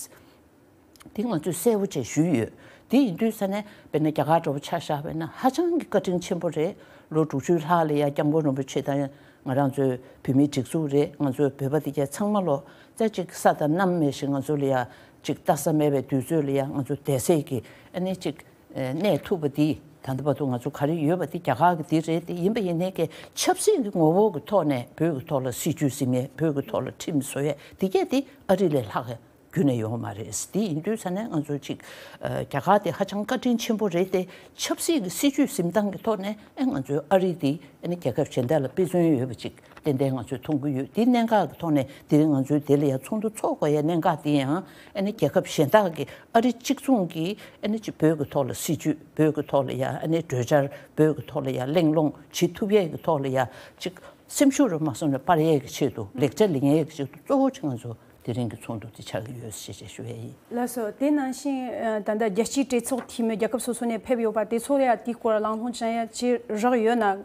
དེ་ང་ཚོས་གསལ་པོ་བྱས་ཞུས་ཡོད། དེ་ཡིན་དུས་ས་ནས་དཔེར་ན་རྒྱ་གར་འདྲ་པོ་ཆ་བཞག་པ་ཡིན་ན་ཧ་ཅང་གི་བཀའ་དྲིན་ཆེན་པོ་རེད། ལོ་དྲུག་ཅུའི་ལྷག་ལ་ཡ་སྐྱབས་མགོན་རིན་པོ་ཆེ་དང་ང་རང་ཚོའི་བོད་མིའི་སྒྲིག་འཛུགས་རེད། ང་ཚོའི་བོད་པ་དེ་གས་ཚང་མ་ལོ་ཙཱ་ཅིག་ས་དང་གནམ་མེད་ཞིག་ང་ཚོ་ལ་ཡ་ཅིག་ལྟ་ས་མེད་པའི་དུས་ཚོད་ལ་ཡ་ང་ཚོ་བསྡད་སའི་གི་ཨ་ནི་ཅིག་གནས་ཐུབ་པ་འདི་ད་ལྟ་བར་དུ་ང་ཚོ་ག་རེ་ཡོད་པ་འདི་རྒྱ་གར་གྱི་འདི་རེད། དེ་ཡིན་པ་ཡིན་ནའི་ཀྱི་ཆབ་སྲིད་ཀྱི་ངོ་བོ་གི་ཐོག་ནས་བོད་ཀྱི་ཐོག་ལ་སྲིད་བྱུས་ཟིན་ཡས། བོད་ཀྱི་ཐོག་ལ་ཁྲིམས་བཟོ་ཡས་དེ་གས་དེ་ཨ་རི་ལས་ལྷག་རྒྱུན་ནས་ཡོང་མ་རེད། དེ་ཡིན་དུས་ས་ནས་ང་ཚོ་ཅིག་རྒྱ་གར་དེ་ཧ་ཅང་བཀའ་དྲིན་ཆེན་པོ་རེད་དེ། ཆབ་སྲིད་ཀྱི་སྲིད་བྱུས་ཟིན་སྟངས་ཀྱི་ཐོག་ནས་ཨེ་ང་ཚོའི་ཨ་རི་དེ་ཨ་ནི་རྒྱལ་ཁབ་གཞན་དག་ལ་དཔེ་མཚོན་ཡོད་པ་ཅིག་ཏན་ཏན་ང་ཚོས་མཐོང་གི་ཡོད། དེའི་གནད་འགག་གི་ཐོག་ནས་དེ་རིང་ང་ཚོའི་དེ་ལ་ཡང་ཚོགས་འདུ་འཚོགས་དགོས་ཡའི་གནད་འགག་དེ་ཡང་ཨ་ནི་རྒྱལ་ཁབ་གཞན་དག་གི་ཨ་རི་གཅིག་མཚུངས་ཀྱིས་ཨ་ནི་ཅིག་བོད་ཀྱི་ཐོག་ལ་སྲིད་བྱུས། བོད་ཀྱི་ཐོག་ལ་ཡང་ཨ་ནི་གྲོས་འཆར། བོད་ཀྱི་ཐོག་ལ་ཡང་གླེང་སློང་བྱེད་ཐུབ་ཡས་ཀྱི་ཐོག་ལ་ཡང་ཅིག་སེམས་ཤུགས་རུ་མ་སོང་ནས་སྤར་ཡས་ཀྱི་ཆེད་དུ། ལེགས་ཆ་ལེན་ཡས་ཀྱི་ཆེད་དུ་གཙོ་བོ་ཅིག་ང་ཚོ་དེ་རིང་གི་ཚོགས་འདུ་དེ་ཆགས་ཀྱི་ཡོད་ཞེས་ཞུ་ཡས་ཡིན། ལགས་སོ། དེ་ནང་བཞིན་ད་ལྟ་རྒྱལ་སྤྱིའི་གྲོས་ཚོགས་འཐུས་མི་རྒྱལ་ཁབ་སོ་སོ་ནས་ཕེབས་ཡོད་པ་དེ་ཚོ་ལ་ཡང་དེའི་སྐོར་གླེང་སློང་བྱེད་ཡ་ཅིག་རག་ཡོད་ན།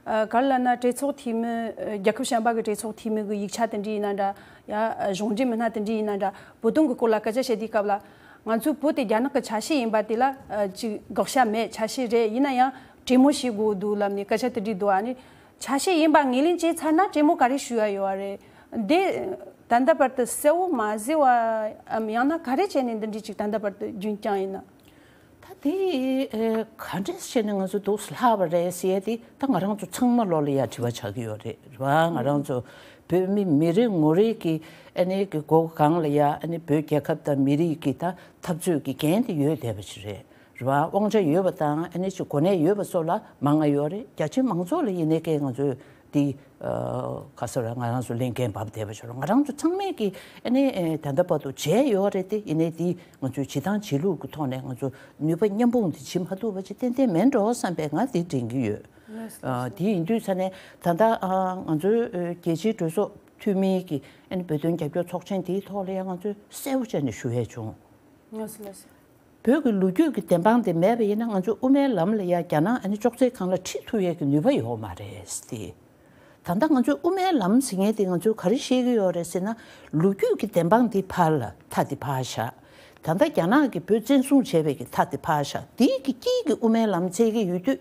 ག་རེ་ལབ་ན་གྲོས་ཚོགས་འཐུས་མི་རྒྱལ་ཁབ་གཞན་པ་གི་གྲོས་ཚོགས་འཐུས་མི་གི་ཡིག་ཆ་དེ་འདྲ་ཡིན་ན་འདྲ། ཡ་གཞུང་འབྲེལ་མི་སྣ་དེ་འདྲ་ཡིན་ན་འདྲ། བོད་དོན་གི་སྐོར་ལ་སྐད་ཆ་བཤད་དུས་སྐབས་ལ་ང་ཚོའི་བོད་དེ་རྒྱ་ནག་གི་ཆ་ཤས་ཡིན་པ་དེ་ལ་ཅིག་དགག་བྱ་མེད། ཆ་ཤས་རེད། ཡིན་ན་ཡང་གྲོས་མོལ་བྱེད་དགོས་འདུག་ལབ་ནས་སྐད་ཆ་དེ་འདྲ་འདུག་ཨ་ནི་ཆ་ཤས་ཡིན་པ་ངོས་ལེན་བྱས་ཚར་ན་གྲོས་མོལ་ག་རེ་ཞུ་ཡ་ཡོད་རེད། འདི་ད་ལྟ་བར་དུ་གསལ་བོ་མ་བཟོས་པའམ་ཡང་ན་ག་རེ་བྱས་ནས་འདི་འདྲའི་ཅིག་ད་ལྟ་བར་དུ་རྒྱུན་བསྐྱངས་ཡིན་ན། ད་དེ་ཨེ། ག་ ག་འདྲས་བྱས་ནས་ང་ཚོ་འདུག་ལྷག་པ་རེད་ཟེར་ཡ་དེ་ད་ང་རང་ཚོ་ཚང་མ་ལོ་ལ་ཡ་དྲི་བ་ཆགས་ཀྱི་ཡོད་རེད། རེད་བ། ང་རང་ཚོ་བོད་མི་མི་རེ་ངོ་རེ་གི་ཨ་ནི་གི་མགོ་སྒང་ལ་ཡ་ཨ་ནི་བོད་རྒྱལ་ཁབ་དང་མི་རིགས་ཀྱི་ད་འཐབ་རྩོད་ཀྱི་འགན་དེ་ཡོད་བསྡད་པ་ཞིག་རེད། རེད་བ། དབང་ཆ་ཡོད་པ་དང་ཨ་ནི་ཅིག་གོ་གནས་ཡོད་པ་ཚོ་ལ་མང་ང་ཡོད་རེད། རྒྱ་ཆེ་མང་ཚོགས་ལ་ཡིན་ནའི་ཀྱེ་ང་ཚོས་འདི་ཨ་ག་ཟེར་ར་ང་རང་ཚོ་ལས་འགན་བབས་བསྡད་པ་ཞིག་རེད། ང་རང་ཚོ་ཚང་མས་ཀྱི་ཨ་ནི་ཨེ་ད་ལྟ་བར་དུ་བྱས་ཡོད་རེད་དེ། ཡིན་ནའི་འདི་ང་ཚོས་བྱེད་སྟངས་བྱེད་ལུགས་ཀྱི་ཐོག་ནས་ང་ཚོ་ནུས་པ་མཉམ་སྤུངས་དེ་བྱེད་མ་ཐུབ་པ་ཅིག་ཏན་ཏན་མེད་འགྲོ་བསམ་པའི་ང་དེ་དྲན་གྱི་ཡོད། ལགས་སོ། ཨ་དེ་ཡིན་དུས་ཙ་ནས་ད་ལྟ་ཨ་ང་ཚོའི་ཨ་རྒྱལ་སྤྱིའི་གྲོས་ཚོགས་འཐུས་མིའི་གི་ཨ་ནི་བོད་དོན་རྒྱབ་སྐྱོར་ཚོགས་ཆེན་དེའི་ཐོག་ལ་ཡང་ང་ཚོས་གསལ་པོ་བྱས་ནས་ཞུ་ཡས་བྱུང་། ལགས་སོ། ལགས་སོ། བོད་ཀྱི་ལོ་རྒྱུས་ཀྱི་བདེན་དཔང་དེ་མེད་པ་ཡིན་ན་ང་ཚོ་དབུ་མའི་ལམ་ལ་ཡ་རྒྱ་ནག་ཨ་ནི་ཅོག་ཙེའི་སྒང་ལ་ཁྲིད་ཐུབ་ཡས་ཀྱི་ནུས་པ་ཡོད་མ་རེད་དེ། ད་ལྟ་ང་ཚོའི་དབུ་མའི་ལམ་ཟེར་མཁན་དེ་ང་ཚོས་ག་རེ་བཤད་ཀྱི་ཡོད་རེད་ཟེར་ན། ལོ་རྒྱུས་ཀྱི་བདེན་དཔང་དེ་ཕར་ལ་མཐའ་དེ་ཕར་བཞག་ད་ལྟ་རྒྱ་ནག་གིས་བོད་བཙན་བཟུང་བྱས་པའི་གི་མཐའ་དེ་ཕར་བཞག་དེའི་གི་དཀྱིལ་གྱི་དབུ་མའི་ལམ་འཚོལ་གྱི་ཡོད་དུས།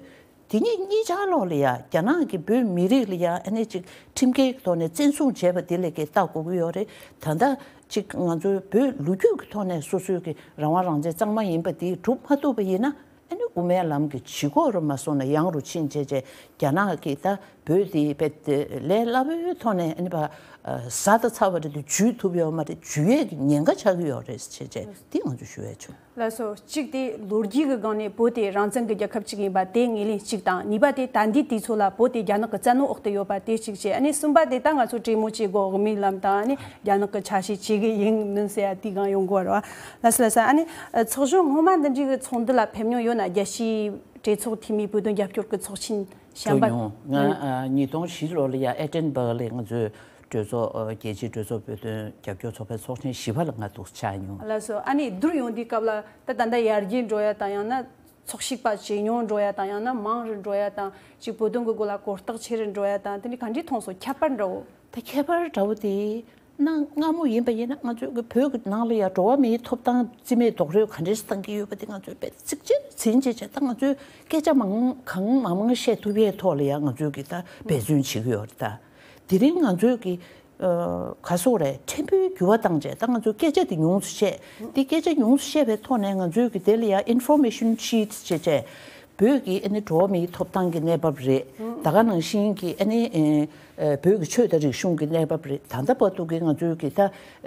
དེ་གཉིས་གཉིས་ཆར་ལོག་ལ་ཡ་རྒྱ་ནག་གིས་བོད་མི་རིགས་ལ་ཡ་ཨ་ནི་ཅིག་ཁྲིམས་འགལ་གྱི་ཐོག་ནས་བཙན་བཟུང་བྱས་པ་དེ་ལས་ཀྱི་ལྟ་དགོས་ཀྱི་ཡོད་རེད། ད་ལྟ་ཅིག་ང་ཚོའི་བོད་ལོ་རྒྱུས་ཀྱི་ཐོག་ནས་སོ་སོའི་གི་རང་དབང་རང་བཙན་གཙང་མ་ཡིན་པ་དེ་སྒྲུབ་མ་ཐུབ་པ་ཡིན་ན། ཨ་ནི་དབུ་མའི་ལམ་གྱི་ལྗིད་ཁོག་རུ་མ་སོང་ན་ཡང་རུ་ཕྱིན་བྱས་བྱས་རྒྱ་ནག་གིས་ད་བོད་དེ་བེད་ལས་སླ་པོའི་ཐོག་ནས་ཨ་ནི་ཕ་ཟ་ད་ཚར་བ་རེད་དེ་འཇུས་ཐུབ་ཡོད་མ་རེད། འཇུ་ཡས་ཀྱི་ཉེན་ཁ་ཆགས་ཀྱི་ཡོད་རེད་བྱས་བྱས་དེ་ང་ཚོ་ཞུ་ཡས་བྱུང་། ལགས་སོ། གཅིག་དེ་ལོ་རྒྱུས་ཀྱི་སྒང་ནས་བོད་དེ་རང་བཙན་གྱི་རྒྱལ་ཁབ་ཅིག་ཡིན་པ་དེ་ངོས་ལེན་གཅིག་དང་། གཉིས་པ་དེ་ད་ལྟའི་དུས་ཚོད་ལ་བོད་དེ་རྒྱ་ནག་གི་བཙན་གནོན་འོག་ཏུ་ཡོད་པ་དེ་གཅིག་བྱས། ཨ་ནི་གསུམ་པ་དེ་ད་ང་ཚོ་གྲོས་མོལ་བྱེད་དགོས། དབུ་མའི་ལམ་དང་ཨ་ནི་རྒྱ་ནག་གི་ཆ་ཤས་བྱེད་གི་ཡིན་མིན་ཟེར་ཡ་དེའི་སྒང་ཡོང་དགོས་རེད་བ། ལགས་སོ། ལགས་སོ། ཨ་ནི་ཚོགས་གཞོན་སྔོན་མ་འདི་འདྲའི་གི་ཚོགས་འདུ་ལ་ཕེབས་མྱོང་ཡོད་ན། རྒྱལ་སྤྱིའི་གྲོས་ཚོགས་འཐུས་མིའི་བོད་དོན་རྒྱབ་སྐྱོར་གྱི་ཚོགས་ཆེན་གཞན་པ། ཡོད་མྱོང་། ང་ཨ་ཉིས་སྟོང་བཞི་ལོ་ལ་ཡ་ཨེ་ཏན་སྦུག་ལ་ང་ཚོའི་གྲོས་ཚོགས་ཨ་རྒྱལ་སྤྱིའི་གྲོས་ཚོགས་བོད་དོན་རྒྱབ་སྐྱོར་ཚོགས་པའི་ཚོགས་ཆེན་བཞི་པ་ལ་ང་འདུག་ཆགས་མྱོང་། ལགས་སོ། ཨ་ནི་བསྡུར་ཡོང་དུས་སྐབས་ལ་ད་ད་ལྟ་ཡར་རྒྱས་འགྲོ་ཡ་དང་ཡང་ན་ཚོགས་ཞུགས་པ་ཇེ་ཉུང་འགྲོ་ཡ་དང་ཡང་ན་མང་རུ་འགྲོ་ཡ་དང་ཅིག་བོད་དོན་གྱི་སྐོར་ལ་གོ་རྟོགས་ཆེ་རུ་འགྲོ་ཡ་དང་དེ་འདྲ་ག་འདྲས་མཐོང་སོང་། ཁྱད་པར་འདྲ་བོ། ད་ཁྱད་པར་འདྲ་བོ་དེ་གནའ་སྔ་མོ་ཡིན་པ་ཡིན་ན་ང་ཚོའི་གི་བོད་ཀྱི་ནང་ལ་ཡ་འགྲོ་བ་མིའི་ཐོབ་ཐང་རྩིས་མེད་རྡོག་རོལ་ག་འདྲས་བཏང་གི་ཡོད་པ་དེ་ང་ཚོས་དཔེ་གཟིགས་ཆེན་ཟིན་བྱས་བྱས་ད་ང་ཚོས་སྐད་ཆ་མང་གང་མང་མང་བཤད་ཐུབ་ཡས་ཐོག་ལ་ཡ་ང་ཚོས་གི་ད་འབད་བརྩོན་བྱེད་ཀྱི་ཡོད་རེད། ད་དེ་རིང་ང་ཚོས་གི་ཨ་ག་སོག་རེད། ཕྲན་བུའི་འགྱུར་བ་བཏང་བྱས་ད་ང་ཚོས་སྐད་ཆ་དེ་ཉུང་སུ་བཤད། དེ་སྐད་ཆ་ཉུང་སུ་བཤད་པའི་ཐོག་ནས་ང་ཚོས་གི་དེ་ལ་ཡ་ཨིན་ཕོར་མེ་ཤན་ཤིཊ་བྱས་བྱས། བོད་ཀྱི་ཨ་ནི་འགྲོ་བ་མིའི་ཐོབ་ཐང་གི་གནས་བབ་རེད། ད་ག་ནང་བཞིན་གྱི་ཨ་ནི་ཨེ་ཨེ་བོད་ཀྱི་ཆོས་དང་རིག་གཞུང་གི་གནས་བབ་རེད། ད་ལྟ་བར་དུ་གི་ང་ཚོའི་གི་ད་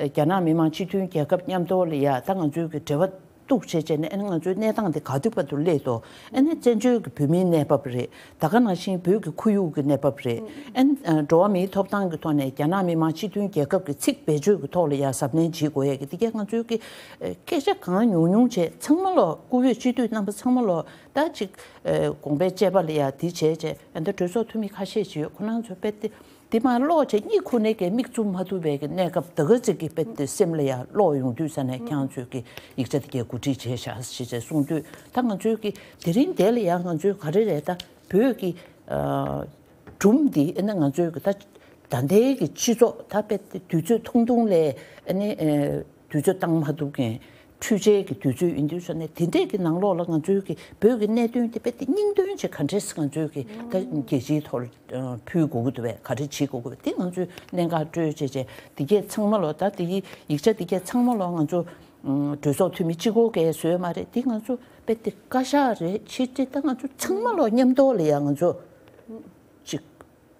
རྒྱ་ནག་མི་དམངས་སྤྱི་མཐུན་རྒྱལ་ཁབ་མཉམ་དུ་ལ་ཡ་ད་ང་ཚོའི་གི་འབྲེལ་བ་གཏུག་བྱས་བྱས་ནས་ཨ་ནི་ང་ཚོའི་གནས་སྟངས་དེ་ག་དུས་བར་དུ་སླེབས་འདུག་ཨ་ནི་བཙན་བྱོལ་གྱི་བོད་མིའི་གནས་བབ་རེད། ད་ག་ནང་བཞིན་བོད་ཀྱི་ཁོར་ཡུག་གི་གནས་བབ་རེད། ཨ་ནི་ཨ་འགྲོ་བ་མིའི་ཐོབ་ཐང་གི་ཐོག་ནས་རྒྱ་ནག་མི་དམངས་སྤྱི་མཐུན་རྒྱལ་ཁབ་ཀྱི་ཚིག་བེད་སྤྱོད་ཀྱི་ཐོག་ལ་ཡ་གཟབ་ནན་བྱེད་དགོས་ཡས་ཀྱི་དེ་གས་ང་ཚོའི་གི་ཨ་སྐད་ཆ་གང་ཉུང་ཉུང་བྱས་ཚང་མ་ལོ་སྐུ་བོད་སྤྱི་འཐུས་རྣམ་པ་ཚང་མ་ལོ། ད་ཅིག་ཨེ་དགོངས་པའི་དཔྱད་པ་ལ་ཡ་དེ་བྱས་བྱས་ཨ་ད་གྲོས་ཚོགས་འཐུས་མི་ཁ་ཤས་ཅིག་ཡོད། ཁོ་རང་ཚོ་དཔེ་དེ་དེ་མ་ཀློག་བྱས་གཉིད་ཁུག་ནས་ཀྱི་མིག་བཙུམ་མ་ཐུབ་པའི་གི་གནས་སྐབས་ད་ག་ཅིག་གི་དཔེ་དེ་སེམས་ལ་ཡ་ཀློག་ཡོང་དུས་ས་ནས་ཁྱེད་ཚོས་ཀྱི་ཡིག་ཆ་དེ་གས་གོ་སྒྲིག་བྱས་བཞག་ཞེས་བྱས་གསུངས་དུས་ད་ང་ཚོའི་གི་དེ་རིང་དེ་ལ་ཡ་ང་ཚོའི་ག་རེ་རེད། ད་བོད་ཀྱི་ཨ་སྒྲུང་འདི་ཨ་ནི་ང་ཚོའི་གི་ད་ད་ལྟའི་གི་སྤྱི་ཚོགས་ད་དཔེ་དེ་དུས་ཚོད་ཐུང་ཐུང་ལས་ཨ་ནི་ཨེ། དུས་ཚོད་བཏང་མ་ཐུབ་མཁན་འཕྲུལ་ཆས་ཀྱི་དུས་ཚོད་ཡིན་དུས་ཙ་ནས་དེ་འདྲས་ཀྱི་ནང་ལོགས་ལ་ང་ཚོའི་གི་བོད་ཀྱི་གནད་དོན་དེ་དཔེ་དེ་སྙིང་དོན་ཆེ་ག་འདྲས་ང་ཚོའི་གི་ད་རྒྱལ་སྤྱིའི་ཐོག་ལ་ཕུལ་དགོས་ཀྱི་འདུག་པས། ག་རེ་བྱེད་དགོས་ཀྱི་འདུག་པས་དེ་ང་ཚོས་གནད་འགག་སྤྲོད་བྱས་བྱས་དེ་གས་ཚང་མ་ལོ་ད་དེ་གི་ཡིག་ཆ་དེ་གས་ཚང་མ་ལོ་ང་ཚོ་གྲོས་ཚོགས་འཐུས་མི་གཅིག་པོ་གས་བཟོས་མ་རེད། དེ་ང་ཚོ་དཔེ་དེ་བཀའ་ཤག་རེད་ཕྱི་དྲིལ་ད་ང་ཚོ་ཚང་མ་ལོ་མཉམ་དུ་ལ་ཡ་ང་ཚོ་གཅིག་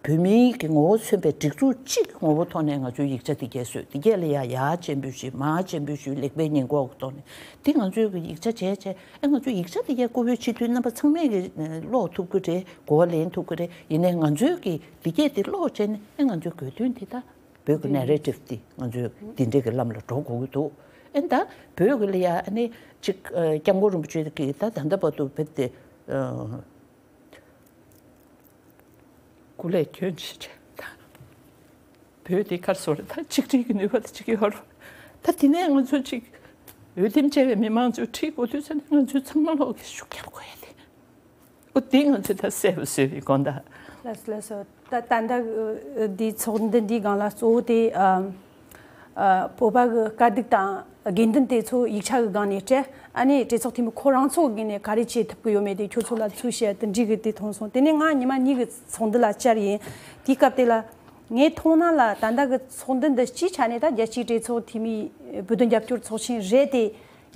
བོད་མིའི་གི་ངོ་བོ་མཚོན་པའི་སྒྲིག་འཛུགས་གཅིག་གི་ངོ་བོ་ཐོག་ནས་ང་ཚོའི་ཡིག་ཆ་དེ་གས་བཟོས། དེ་གས་ལ་ཡ་ཡ་ཆེན་པོ་ཞིག་མ་ཆེན་པོ་ཞིག་ལེགས་པའི་ཉེས་འགོག་གི་ཐོག་ནས་དེ་ང་ཚོའི་གི་ཡིག་ཆ་བྱས་བྱས་ཨ་ང་ཚོའི་ཡིག་ཆ་དེ་གས་སྐུ་བོད་སྤྱི་འཐུས་རྣམ་པ་ཚང་མས་གི་ཀློག་ཐུབ་གི་རེད། གོ་བ་ལེན་ཐུབ་གི་རེད། ཡིན་ནའི་ང་ཚོའི་གི་དེ་གས་དེ་ཀློག་བྱས་ནས་ཨ་ང་ཚོའི་དགོས་དོན་དེ་ད་བོད་གི་ནེ་རེ་ཊིབ་དེ་ང་ཚོའི་དེ་འདྲས་གི་ལམ་ལ་འགྲོ་དགོས་གི་འདུག་ཨ་ད་བོད་གི་ལ་ཡ་ཨ་ནི་ཅིག་སྐྱབས་མགོན་རིན་པོ་ཆེ་གི་ད་ད་ལྟ་བར་དུ་བོད་དེ། སྐུ་ལས་བསྐྱོན་ཕྱིན་ད་བོད་དེ་གར་སོང་རེད། ད་ཆིག་སྒྲིལ་གྱི་ནུས་པ་དེ་ཅིག་ཡོད་རེད། ད་དེ་ནས་ང་ཚོ་ཅིག་འོས་འདེམས་བྱས་པའི་མི་མང་ཚོས་ཁྲིད་དགོས་དུས་ཙ་ནས་ང་ཚོས་ཚང་མ་ལོག་གི་ཤུགས་རྒྱབ་དགོས་ཡ་དེ། ཨོ་དེ་ང་ཚོས་ད་གསལ་པོ་བཟོས་པའི་དགོངས་དག་ལགས་སོ་ལགས་སོ། ད་ད་ལྟ་འདི་ཚོགས་འདུ་འདིའི་སྒང་ལ་གཙོ་བོ་དེ་ཨ་ཨ་བོད་པ་གི་དཀའ་སྡུག་དང་དགོས་འདུན་དེ་ཚོ་ཡིག་ཆ་གི་སྒང་ནས་སྤྲད། ཨ་ནི་གྲོས་ཚོགས་འཐུས་མི་ཁོ་རང་ཚོ་གི་ནས་ག་རེ་བྱེད་ཐུབ་ཀྱི་ཡོད་མེད་དེ་ཁྱོད་ཚོ་ལ་ཚུལ་བཤད་དེ་འགྲིག་གི་དེ་མཐོང་སོང་། དེ་ནས་ང་ཉི་མ་གཉིས་ཀྱི་ཚོགས་འདུ་ལ་བཅར་ཡིན། དེའི་སྐབས་དེ་ལ་ངའི་མཐོང་སྣང་ལ་ད་ལྟ་གི་ཚོགས་འདུ་འདི་སྤྱིའི་ཆ་ནས་ད་རྒྱལ་སྤྱིའི་གྲོས་ཚོགས་འཐུས་མིའི་བོད་དོན་རྒྱབ་སྐྱོར་ཚོགས་ཆེན་རེད་དེ།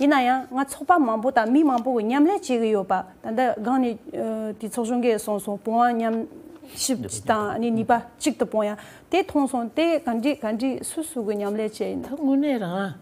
ཡིན་ན་ཡང་ང་ཚོགས་པ་མང་པོ་དང་མི་མང་པོ་གི་མཉམ་ལས་བྱེད་ཀྱི་ཡོད་པ། ད་ལྟ་སྒང་ནས་ཨ་དེ་ཚོགས་གཞོན་གྱིས་གསུངས་སོང་། བུ་དབང་མཉམ་ཞིབ་དང་ཨ་ནི་ནུས་པ་གཅིག་ཏུ་སྤུངས་ཡ་དེ་མཐོང་སོང་། དེ་ག་འདྲ་ག་འདྲ་སུ་སུ་གི་མཉམ་ལས་བྱས་ཡིན་ན། ད་དངོས་གནས་རང་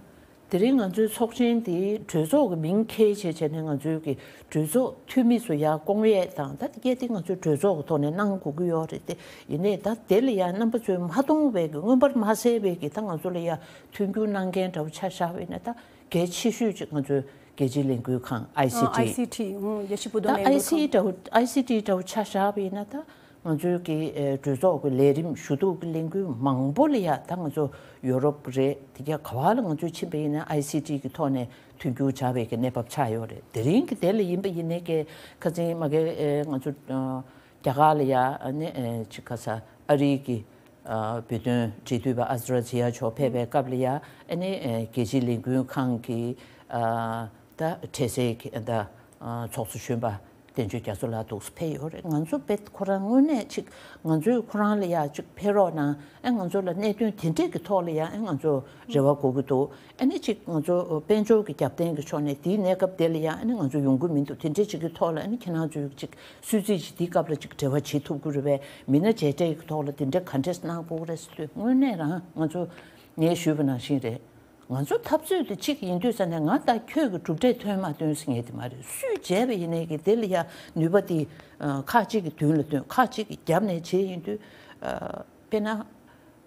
དེ་རིང་ང་ཚོའི་ཚོགས་ཆེན་དེ་གྲོས་ཚོགས་ཀྱི་མིང་འཁྱེར་བྱས་བྱས་ནས་ང་ཚོའི་གི་གྲོས་ཚོགས་འཐུས་མི་ཚོ་ཡར་སྐོང་ཡས་དང་། ད་དེ་གས་དེ་ང་ཚོའི་གྲོས་ཚོགས་ཀྱི་ཐོག་ནས་གནང་དགོས་ཀྱི་ཡོད་རེད་དེ། ཡིན་ནའི་ད་དེ་ལ་ཡང་རྣམ་པ་ཚོས་མ་མཐོང་བའི་གི་མངོན་པར་མ་གསལ་བའི་གི་ད་ང་ཚོ་ལ་ཡང་མཐུན་འགྱུར་གནང་མཁན་འདྲ་བོ་ཆ་བཞག་པ་ཡིན་ན། ད་གལ་ཆེ་ཤོས་ཅིག་ང་ཚོའི་རྒྱལ་སྤྱིའི་ལས་འགུལ་ཁང་ཨའི་སི་ཊི། ཨའི་སི་ཊི། ཨུ། རྒྱལ་སྤྱིའི་བོད་དོན་ད་ལས་ཨའི་འགུལ་སི་ཁང་། འདྲ་བོ་ཨའི་སི་ཊི་འདྲ་བོ་ཆ་བཞག་པ་ཡིན་ན། ད་ང་ཚོའི་གི་ཨེ་གྲོས་ཚོགས་ཀྱི་ལས་རིམ་ཞུ་གཏུག་གི་ལས་འགུལ་མང་པོ་ལ་ཡ་ད་ང་ཚོ་ཡོ་རོབ་རེད། དེ་ག་ག་བ་ལ་ང་ཚོ་ཕྱིན་པ་ཡིན་ན་ཨའི་སི་ཊི་གི་ཐོག་ནས་མཐུན་འགྱུར་བྱ་བའི་གི་གནས་བབ་ཆགས་ཡོད་རེད། དེ་རིང་གི་དེ་ལ་ཡིན་པ་ཡིན་ནའི་གི་ཁ་སང་མ་གི་ཨེ་ང་ཚོ་ཨ་རྒྱ་གར་ལ་ཡ་ཨ་ནི་ཨེ་ཅིག་ག་ས་ཨ་རིའི་གི་ཨ་བོད་དོན་འབྲེལ་མཐུད་པ་ཨ་ཛི་ར་ཛི་ཡ་མཆོག་ཕེབས་པའི་སྐབས་ལ་ཡ་ཨ་ནི་ཨེ་རྒྱལ་སྤྱིའི་ལས་འགུལ་ཁང་གི་ཨ་ད་འཕྲལ་སེལ་གྱི་ཨ་ད་ཨ་ཚོགས་གཙོ་གཞོན་པ་བསྟན་ཆོས་རྒྱ་མཚོ་ལགས་འདུག་སེ་ཕེབས་ཡོད་རེད། ང་ཚོ་དཔེ་ཁོ་རང་དངོས་གནས་ཅིག་ང་ཚོས་ཁོ་རང་ལ་ཡ་ཅིག་ཕེབས་རོགས་གནང་། ཨེ་ང་ཚོ་ལ་གནད་དོན་དེ་འདྲས་ཀྱི་ཐོག་ལ་ཡ་ཨེ་ང་ཚོ་རེ་བ་དགོས་ཀྱི་འདུག་ཨ་ནི་ཅིག་ང་ཚོ་དཔལ་འབྱོར་གྱི་རྒྱབ་རྟེན་གྱི་ཕྱོགས་ནས་དེའི་གནས་སྐབས་དེ་ལ་ཡ་ཨ་ནི་ང་ཚོ་ཡོང་གི་མི་འདུག་དེ་འདྲས་ཅིག་གི་ཐོག་ལ་ཨ་ནི་ཁྱེད་རང་ཚོས་ཅིག་སུད་སི་ཅིག་དེའི་སྐབས་ལ་ཅིག་འབྲེལ་བ་བྱེད་ཐུབ་ཀྱི་རེད་པས། མི་སྣ་མཇལ་འཕྲད་ཀྱི་ཐོག་ལ་དེ་འདྲ་ག་འདྲས་གནང་དགོས་ཀྱི་རེད་ཟེར་དུས། དངོས་གནས་རང་ང་ཚོ་ངས་ཞུས་པ་ནང་བཞིན་རེད། ང་ཚོ་འཐབ་རྩོད་དེ་གཅིག་ཡིན་དུས་ཙ་ནས། ང་ད་ཁྱོད་ཀྱི་གྲུབ་འབྲས་ཐོན་མ་ཐོན་ཟེར་མཁན་དེ་མ་རེད། སུས་བྱས་པ་ཡིན་ནའི་གི་དེ་ལ་ཡ་ནུས་པ་དེ་ཨ་ཁག་ཅིག་གི་མདུན་ལ་བཏོན། ཁག་ཅིག་གི་རྒྱབ་ནས་བྱས་ཡིན་དུས། ཨ་དཔེར་ན་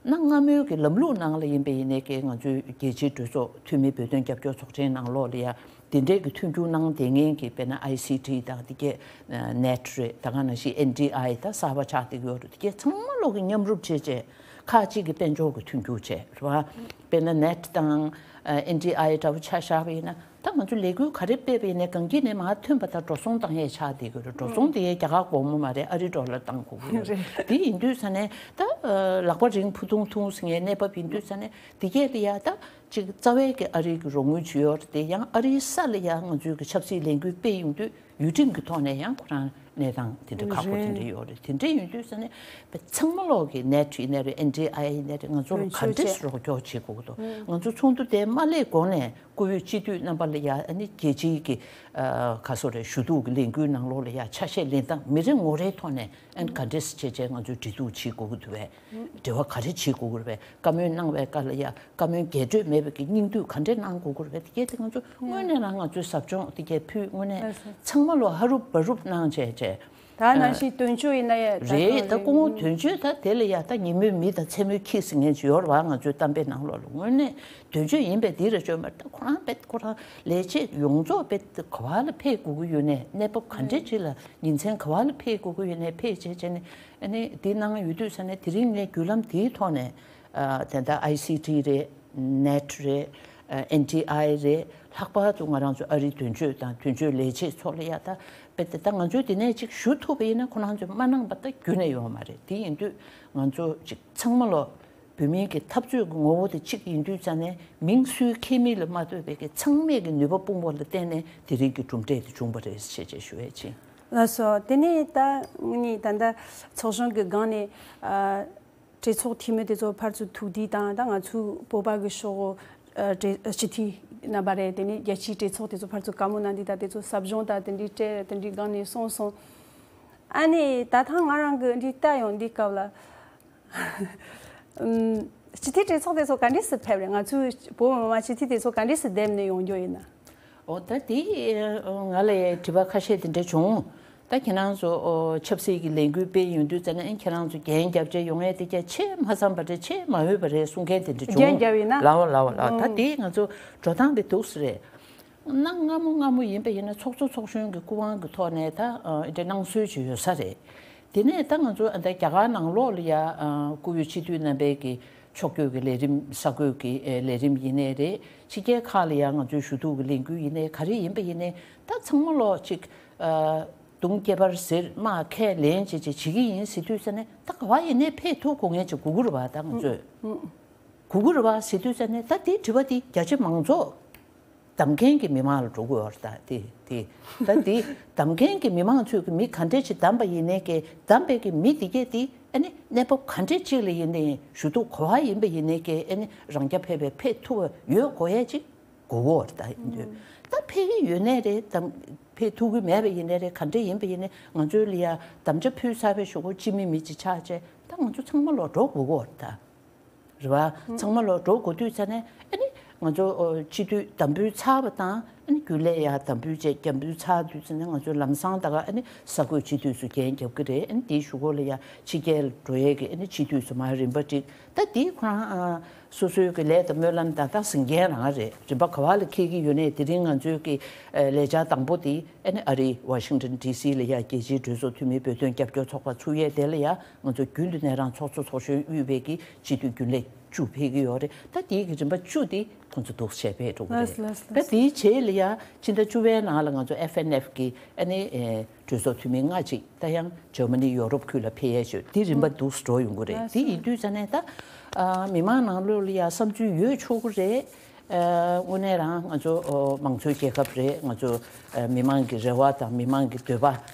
གནའ་སྔ་མོའི་གི་ལམ་ལུགས་ནང་ལ་ཡིན་པ་ཡིན་ནའི་གི་ང་ཚོའི་རྒྱལ་སྤྱིའི་གྲོས་ཚོགས་འཐུས་མི་བོད་དོན་རྒྱབ་སྐྱོར་ཚོགས་ཆེན་ནང་ལོགས་ལ་ཡ་དེ་འདྲའི་གི་མཐུན་འགྱུར་གནང་བསྡད་མཁན་གྱི་དཔེར་ན་ཨའི་སི་ཊི་དང་དེ་གས་ནེཊ་རེད། ད་ག་ནང་བཞིན་ཨེན་ཌི་ཨའི་ད་གསར་པ་ཆགས་བསྡད་ཡོད་རེད། དེ་གས་ཚང་མ་ལོག་གི་མཉམ་རུབ་བྱས་བྱས་ཁག་ཅིག་གི་དཔལ་འབྱོར་གྱི་མཐུན་འགྱུར་བྱས་རེད་བ། དཔེར་ན་ནེཊ་དང་ཨེན་ཌི་ཨའི་འདྲ་བོ་ཆ་བཞག་པ་ཡིན་ན། ད་ང་ཚོ་ལས་འགུལ་ག་རེ་སྤེལ་བ་ཡིན་ནའི་གང་གི་ནས་མར་ཐོན་པ་དང་འགྲོ་སོང་བཏང་ཡས་ཆགས་བསྡད་ཀྱི་རེད། འགྲོ་སོང་དེ་ཡས་རྒྱ་གར་སྒོར་མོ་མ་རེད། ཨ་རི་ཌོ་ལར་བཏང་དགོས་ཀྱི་རེད། རེད། དེ་ཡིན་དུས་ཙ་ནས་ད་ལག་པ་རིང་ཕུ་ཐུང་ཐུང་ཟེར་མཁན་གནས་བབ་ཡིན་དུས་ཙ་ནས། དེ་གས་ལ་ཡ་ད་ཅིག་རྩ་བའི་གི་ཨ་རིའི་གི་རོགས་དངུལ་ཅིག་ཡོད་རེད་དེ། ཡང་ཨ་རིའི་ས་ལ་ཡ་ང་ཚོའི་གི་ཆབ་སྲིད་ལས་འགུལ་སྤེལ་ཡོང་དུས་ཡུལ་ཁྲིམས་ཀྱི་ཐོག་ནས་ཡང་ཁོ་རང་གནས་སྟངས་དེ་འདྲ་ཁག་པོ་དེ་འདྲ་ཡོད་རེད། དེ་འདྲ་ཡིན་དུས་ཙ་ནས་ཚང་མ་ལོག་གི་ནེཊ་ཡིན་ནའི་རེད། ཨེན་ཌི་ཨའི་ཡིན་ནའི་རེད། ང་ཚོར་ག་འདྲས་རོགས་སྐྱོར་བྱེད་དགོས་ཀྱི་འདུག་ང་ཚོ་ཚོགས་འདུ་དེ་མ་སླེབས་གོང་ནས་བཀུར་འོས་སྤྱི་འཐུས་རྣམ་པ་ལ་ཡ་ཨ་ནི་རྒྱལ་སྤྱིའི་གི་ཨ་ག་སོ་རེད། ཞུ་གཏུག་གི་ལས་འགུལ་ནང་ལོགས་ལ་ཡ་ཆ་ཤས་ལེན་སྟངས་མི་རེ་ངོ་རེའི་ཐོག་ནས་ཨ་ནི་ག་འདྲས་བྱས་བྱས་ང་ཚོས་འབྲེལ་གཏུག་བྱེད་དགོས་ཀྱི་འདུག་བས། འབྲེལ་བ་ག་རེ་བྱེད་དགོས་ཀྱི་རེད་པས། བཀའ་མོལ་གནང་བའི་སྐབས་ལ་ཡ་བཀའ་མོལ་རྒྱས་སྤྲོས་མེད་པའི་གི་སྙིང་བསྡུས་ག་འདྲས་གནང་དགོས་ཀྱི་རེད་པས། དེ་གས་དེ་ང་ཚོ་དངོས་གནས་རང་ང་ཚོའི་ཟབ་སྦྱོང་དེ་གས་ཕུལ། དངོས་གནས་ལགས་སོ། ཚང་མ་ལོ་ཧ་རུབ་བ་རུབ་གནང་བྱས་བྱས། ད་ནང་བཞིན་དོན་གཅོད་ཡིན་ན་ཡ་ད་རེད། ད་ད་སྐུ་ངོ་དོན་གཅོད་ད་དེ་ལ་ཡ་ད་ཉིན་མོའི་མི་དང་མཚན་མོའི་ཁྱི་ཟེར་མཁན་ཅིག་ཡོད་རེད་བ། ང་ཚོའི་གཏམ་དཔེ་ནང་ལོགས་ལ། དངོས་གནས་དོན་གཅོད་ཡིན་པས་འདི་རེད་ཅོ་མ་རེད། ད་ཁོ་རང་དཔེ་ཁོ་རང་ལས་བྱེད་ཡོངས་རྫོགས་དཔེ་ག་བ་ལ་ཕེབས་དགོས་ཀྱི་ཡོད་ནའི། གནས་བབ་ག་འདྲས་ཅིག་ལ་ཉིན་མཚན་ག་བ་ལ་ཕེབས་དགོས་ཀྱི་ཡོད་ནའི་ཕེབས་བྱས་བྱས་ནས། ཨ་ནི་འདི་གནང་ཡོད་དུས་ཙ་ནས་དེ་རིང་ངས་བརྒྱུད་ལམ་དེའི་ཐོག་ནས་ཨ་དེ་འདྲ་ཨའི་སི་ཊི་རེད། ནེཊ་རེད། ཨེན་ཌི་ཨའི་རེད། ལྷག་པར་དུ་ང་རང་ཚོ་ཨ་རིའི་དོན་གཅོད་དང་དོན་གཅོད་ལས་བྱེད་ཚོ་ལ་ཡ་ད་དཔེ་དེ་ད་ང་ཚོས་དེ་ནས་ཅིག་ཞུ་ཐུབ་པ་ཡིན་ན། ཁོ་རང་ཚོས་མ་གནང་པ་ད་རྒྱུན་ནས་ཡོད་མ་རེད། དེ་ཡིན་དུས་ང་ཚོ་ཅིག་ཚང་མ་ལོ་བོད་མིའི་གི་འཐབ་རྩོད་ཀྱི་ངོ་བོ་དེ་གཅིག་ཡིན་དུས་ཙ་ནས། མིང་སུའི་ཁྱད་མིང་ལ་མ་ལྟོས་པའི་གི་ཚང་མས་གི་ནུས་པ་སྤུངས་པ་ལ་བརྟེན་ནས་དེ་རིང་གི་གྲུབ་འབྲས་དེ་བྱུང་བ་རེད་ཞེས་བྱས་ཞུ་ཡས་ཅིང་། ལགས་སོ། དེ་ནས་ད་ངས་ད་ལྟ་ཚོགས་གཞོན་གྱི་སྒང་ནས་ཨ་གྲོས་ཚོགས་འཐུས་མི་དེ་ཚོ་ཕར་ཚུར་ཐུག་དུས་དང་། ད་ང་ཚོའི་བོད་པ་གི་ཤོག་གུ་ཨ་གྲོས་ཨ་སྤྱི་འཐུས་རྣམ་པ་རེད། དེ་ནས་རྒྱལ་སྤྱིའི་གྲོས་ཚོགས་དེ་ཚོ་ཕར་ཚུར་བཀའ་མོལ་གནང་དུས། ད་དེ་ཚོ་ཟབ་སྦྱོང་དང་དེ་འདྲའི་སྤྲད། དེ་འདྲའི་སྒང་ནས་གསུངས་སོང་། ཨ་ནི་ད་ཐེངས་ང་རང་གི་འདི་ལྟ་ཡོང་དུས་སྐབས་ལ། ཨུམ། སྤྱི་འཐུས་གྲོས་ཚོགས་དེ་ཚོ་ག་འདྲས་སུ་ཕེབས་རེད། ང་ཚོའི་བོད་མི་མང་སྤྱི་འཐུས་དེ་ཚོ་ག་འདྲས་སུ་བསྡེབས་ནས་ཡོང་རྒྱུ་ཡིན་ན། འོ་ད་དེ་ང་ལ་དྲི་བ་ཁ་ཤས་དེ་འདྲ་བྱུང་། ད་ཁྱེད་རང་ཚོ་ཨོ་ཆབ་སྲིད་ཀྱི་ལས་འགུལ་སྤེལ་ཡོང་དུས་ཙ་ན། ཨེ་ཁྱེད་རང་ཚོ་འགན་རྒྱབ་བྱས་ཡོང་ཡས་དེ་རྒྱ་ཆེས་མ་བསམ་པ་རེད། ཆེས་མ་འོས་པ་རེད་གསུང་མཁན་དེ་འདྲ་བྱུང་། འགན་རྒྱབ་ཡིན་ན། ལའོ་ལའོ་ལའོ། ད་ཨང་དེ་ང་ཚོ་འགྲོ་སྟངས་དེ་འདུག་སེ་རེད། གནའ་སྔ་མོ་སྔ་མོ་ཡིན་པ་ཡིན་ན་ཚོགས་གཙོ་ཚོགས་གཞོན་གྱི་སྐུ་དབང་གི་ཐོག་ནས་ད་ཨ་འདྲ་གནང་སྲོལ་ཅིག་ཡོད་ས་རེད། དེ་ནས་ད་ང་ཚོ་ཨ་ད་རྒྱ་གར་ནང་ལོགས་ལ་ཡ་ཨ་བཀུར་འོས་སྤྱི་འཐུས་རྣམ་པའི་གི་ཕྱོགས་བསྐྱོད་ཀྱི་ལས་རིམ། གསར་འགོད་ཀྱི་ཨེ་ལས་རིམ་ཡིན་ནའི་རེད། ཕྱི་རྒྱལ་ཁག་ལ་ཡ་ང་ཚོའི་ཞུ་གཏུག་གི་ལས་འགུལ་ཡིན་ནའི་ག་རེ་ཡིན་པ་ཡིན་ནའི། ད་ཚང་མ་ལོག་ཅིག་ཨ་དུང་སྐེད་པར་ཟེར། དམག་ཁས་ལེན་བྱེད་བྱེད་བྱེད་ཀྱི་ཡིན་ཟེར་དུས་ཙ་ན། ད་ག་བ་ཡིན་ནའི་ཕེབས་ཐུབ་དགོས་མཁན་ཅིག་དགོས་ཀྱི་རེད་བ། ད་ང་ཚོས་དགོས་ཀྱི་རེད་བ་ཟེར་དུས་ཙ་ན། ད་དེའི་དྲི་བ་དེ་རྒྱ་ཆེ་མང་ཚོགས་བདམས་མཁན་གྱི་མི་མང་ལ་འགྲོ་དགོས་པ་རེད། ད་དེ་དེ་ད་དེ་བདམས་མཁན་གྱི་མི་མང་ཚོས་ཀྱི་མི་ག་འདྲས་ཅིག་བདམས་པ་ཡིན་ནའི་གི། བདམས་པའི་གི་མི་དེ་གས་དེ་ཨ་ནི་གནས་བབ་ག་འདྲས་ཅིག་ལ་ཡིན་ནའི། ཞུ་གཏུག་ག་བ་ཡིན་པ་ཡིན་ནའི་གི། ཨ་ནི་རང་རྐྱ་ཕེབས་པའི་ཕེབས་ཐུབ་པ་ཡོད་དགོས་ཡས་ཅིག་དགོས་ཀྱི་རེད། ད་ཡིན་དུས་ ད་ཕེབས་ཀྱི་ཡོད་ནའི་རེད། དམ་ཕེབས་ཐུབ་ཀྱི་མེད་པ་ཡིན་ནའི་རེད། ག་འདྲ་ཡིན་པ་ཡིན་ནའི་ང་ཚོའི་ལ་ཡ་དམ་བཅའ་ཕུལ་ཚར་བའི་གཞུག་གུ་སྤྱི་མི་མི་གཅིག་ཆགས་བྱས་ད་ང་ཚོ་ཚང་མ་ལོག་འགྲོ་དགོས་ཀྱི་ཡོད་རེད་ད། རེད་བ། ཚང་མ་ལོག་འགྲོ་དགོས་དུས་ཙ་ནས་ཨ་ནི་ང་ཚོ་ཨོ་སྤྱི་འཐུས་དམ་འབུལ་ཚར་བ་དང་ཨ་ནི་རྒྱུན་ལས་ཡ་དམ་འབུལ་བྱས་དམ་འབུལ་ཚར་དུས་ཙ་ནས་ང་ཚོ་ལམ་སང་ད་ག་ཨ་ནི་ས་བགོས་སྤྱི་འཐུས་སུ་འགན་རྒྱབ་ཀྱི་རེད། ཨ་ནི་དེའི་གཞུག་གུ་ལ་ཡ་ཕྱི་རྒྱལ་འགྲོ་ཡས་ཀྱི་ཨ་ནི་སྤྱི་འཐུས་སུ་མར་རིམ་པ་བསྒྲིགས། ད་དེ་ཁོ་རང་ཨ་སོ་སོའི་གི་ལས་དང་སྨོན་ལམ་དང་ད་ཟིན་མཁན་རང་རེད། རིམ་པ་ག་བ་ལ་འཁེལ་གྱི་ཡོད་ནའི་དེ་རིང་ང་ཚོའི་གི་ཨ་ལས་འཆར་དང་པོ་དེ་ཨ་ནི་ཨ་རི་ཝ་ཤིང་ཊོན་ཌི་སི་ལ་ཡ་རྒྱལ་སྤྱིའི་གྲོས་ཚོགས་འཐུས་མི་བོད་དོན་རྒྱབ་སྐྱོར་ཚོགས་པ་ཚུགས་ཡས་དེ་ལ་ཡ། ང་ཚོ་རྒྱུན་དུ་ནས་རང་ཚོགས་གཙོ་ཚོགས་གཞོན་དབུས་པའི་གི་སྤྱི་འཐུས་རྒྱུན་ལས་བཅུ་ཕེབས་ཀྱི་ཡོད་རེད། ད་དེའི་གི་རིམ་པ་བཅུ་དེ་ཁོང་ཚོ་འདུག་བྱས་ཕེབས་འགྲོ་གི་རེད། ལགས་ལགས་ད་ལགས། དེའི་རྗེས་ལ་ཡ་ཕྱི་ཟླ་བཅུ་པའི་ནང་ལ་ང་ཚོ་ཨེཕ་ཨེན་ཨེཕ་གི་ཨ་ནི་ཨེ་གྲོས་ཚོགས་འཐུས་མི་ལྔ་གཅིག་ད་ཡང་འཇར་མ་ནི་ཡོ་རོབ་ཁུལ་ལ་ཕེབས་ཡས་ཞུ་དེ་རིམ་པ་འདུག་འགྲོ་ཡོང་གི་རེད། ལགས་དེ་ཡིན་དུས་ཙ་ནས་ད་ཨ་མི་མང་ནང་ལོགས་ལ་ཡ་བསམ་ཚུལ་ཡོད་ཆོག་གི་རེད། ཨ་དངོས་གནས་རང་ང་ཚོ་ཨོ་མང་གཙོའི་རྒྱལ་ཁབ་རེད། ང་ཚོ་ཨ་མི་མང་གི་རེ་བ་དང་མི་མང་གི་འདོད་པ་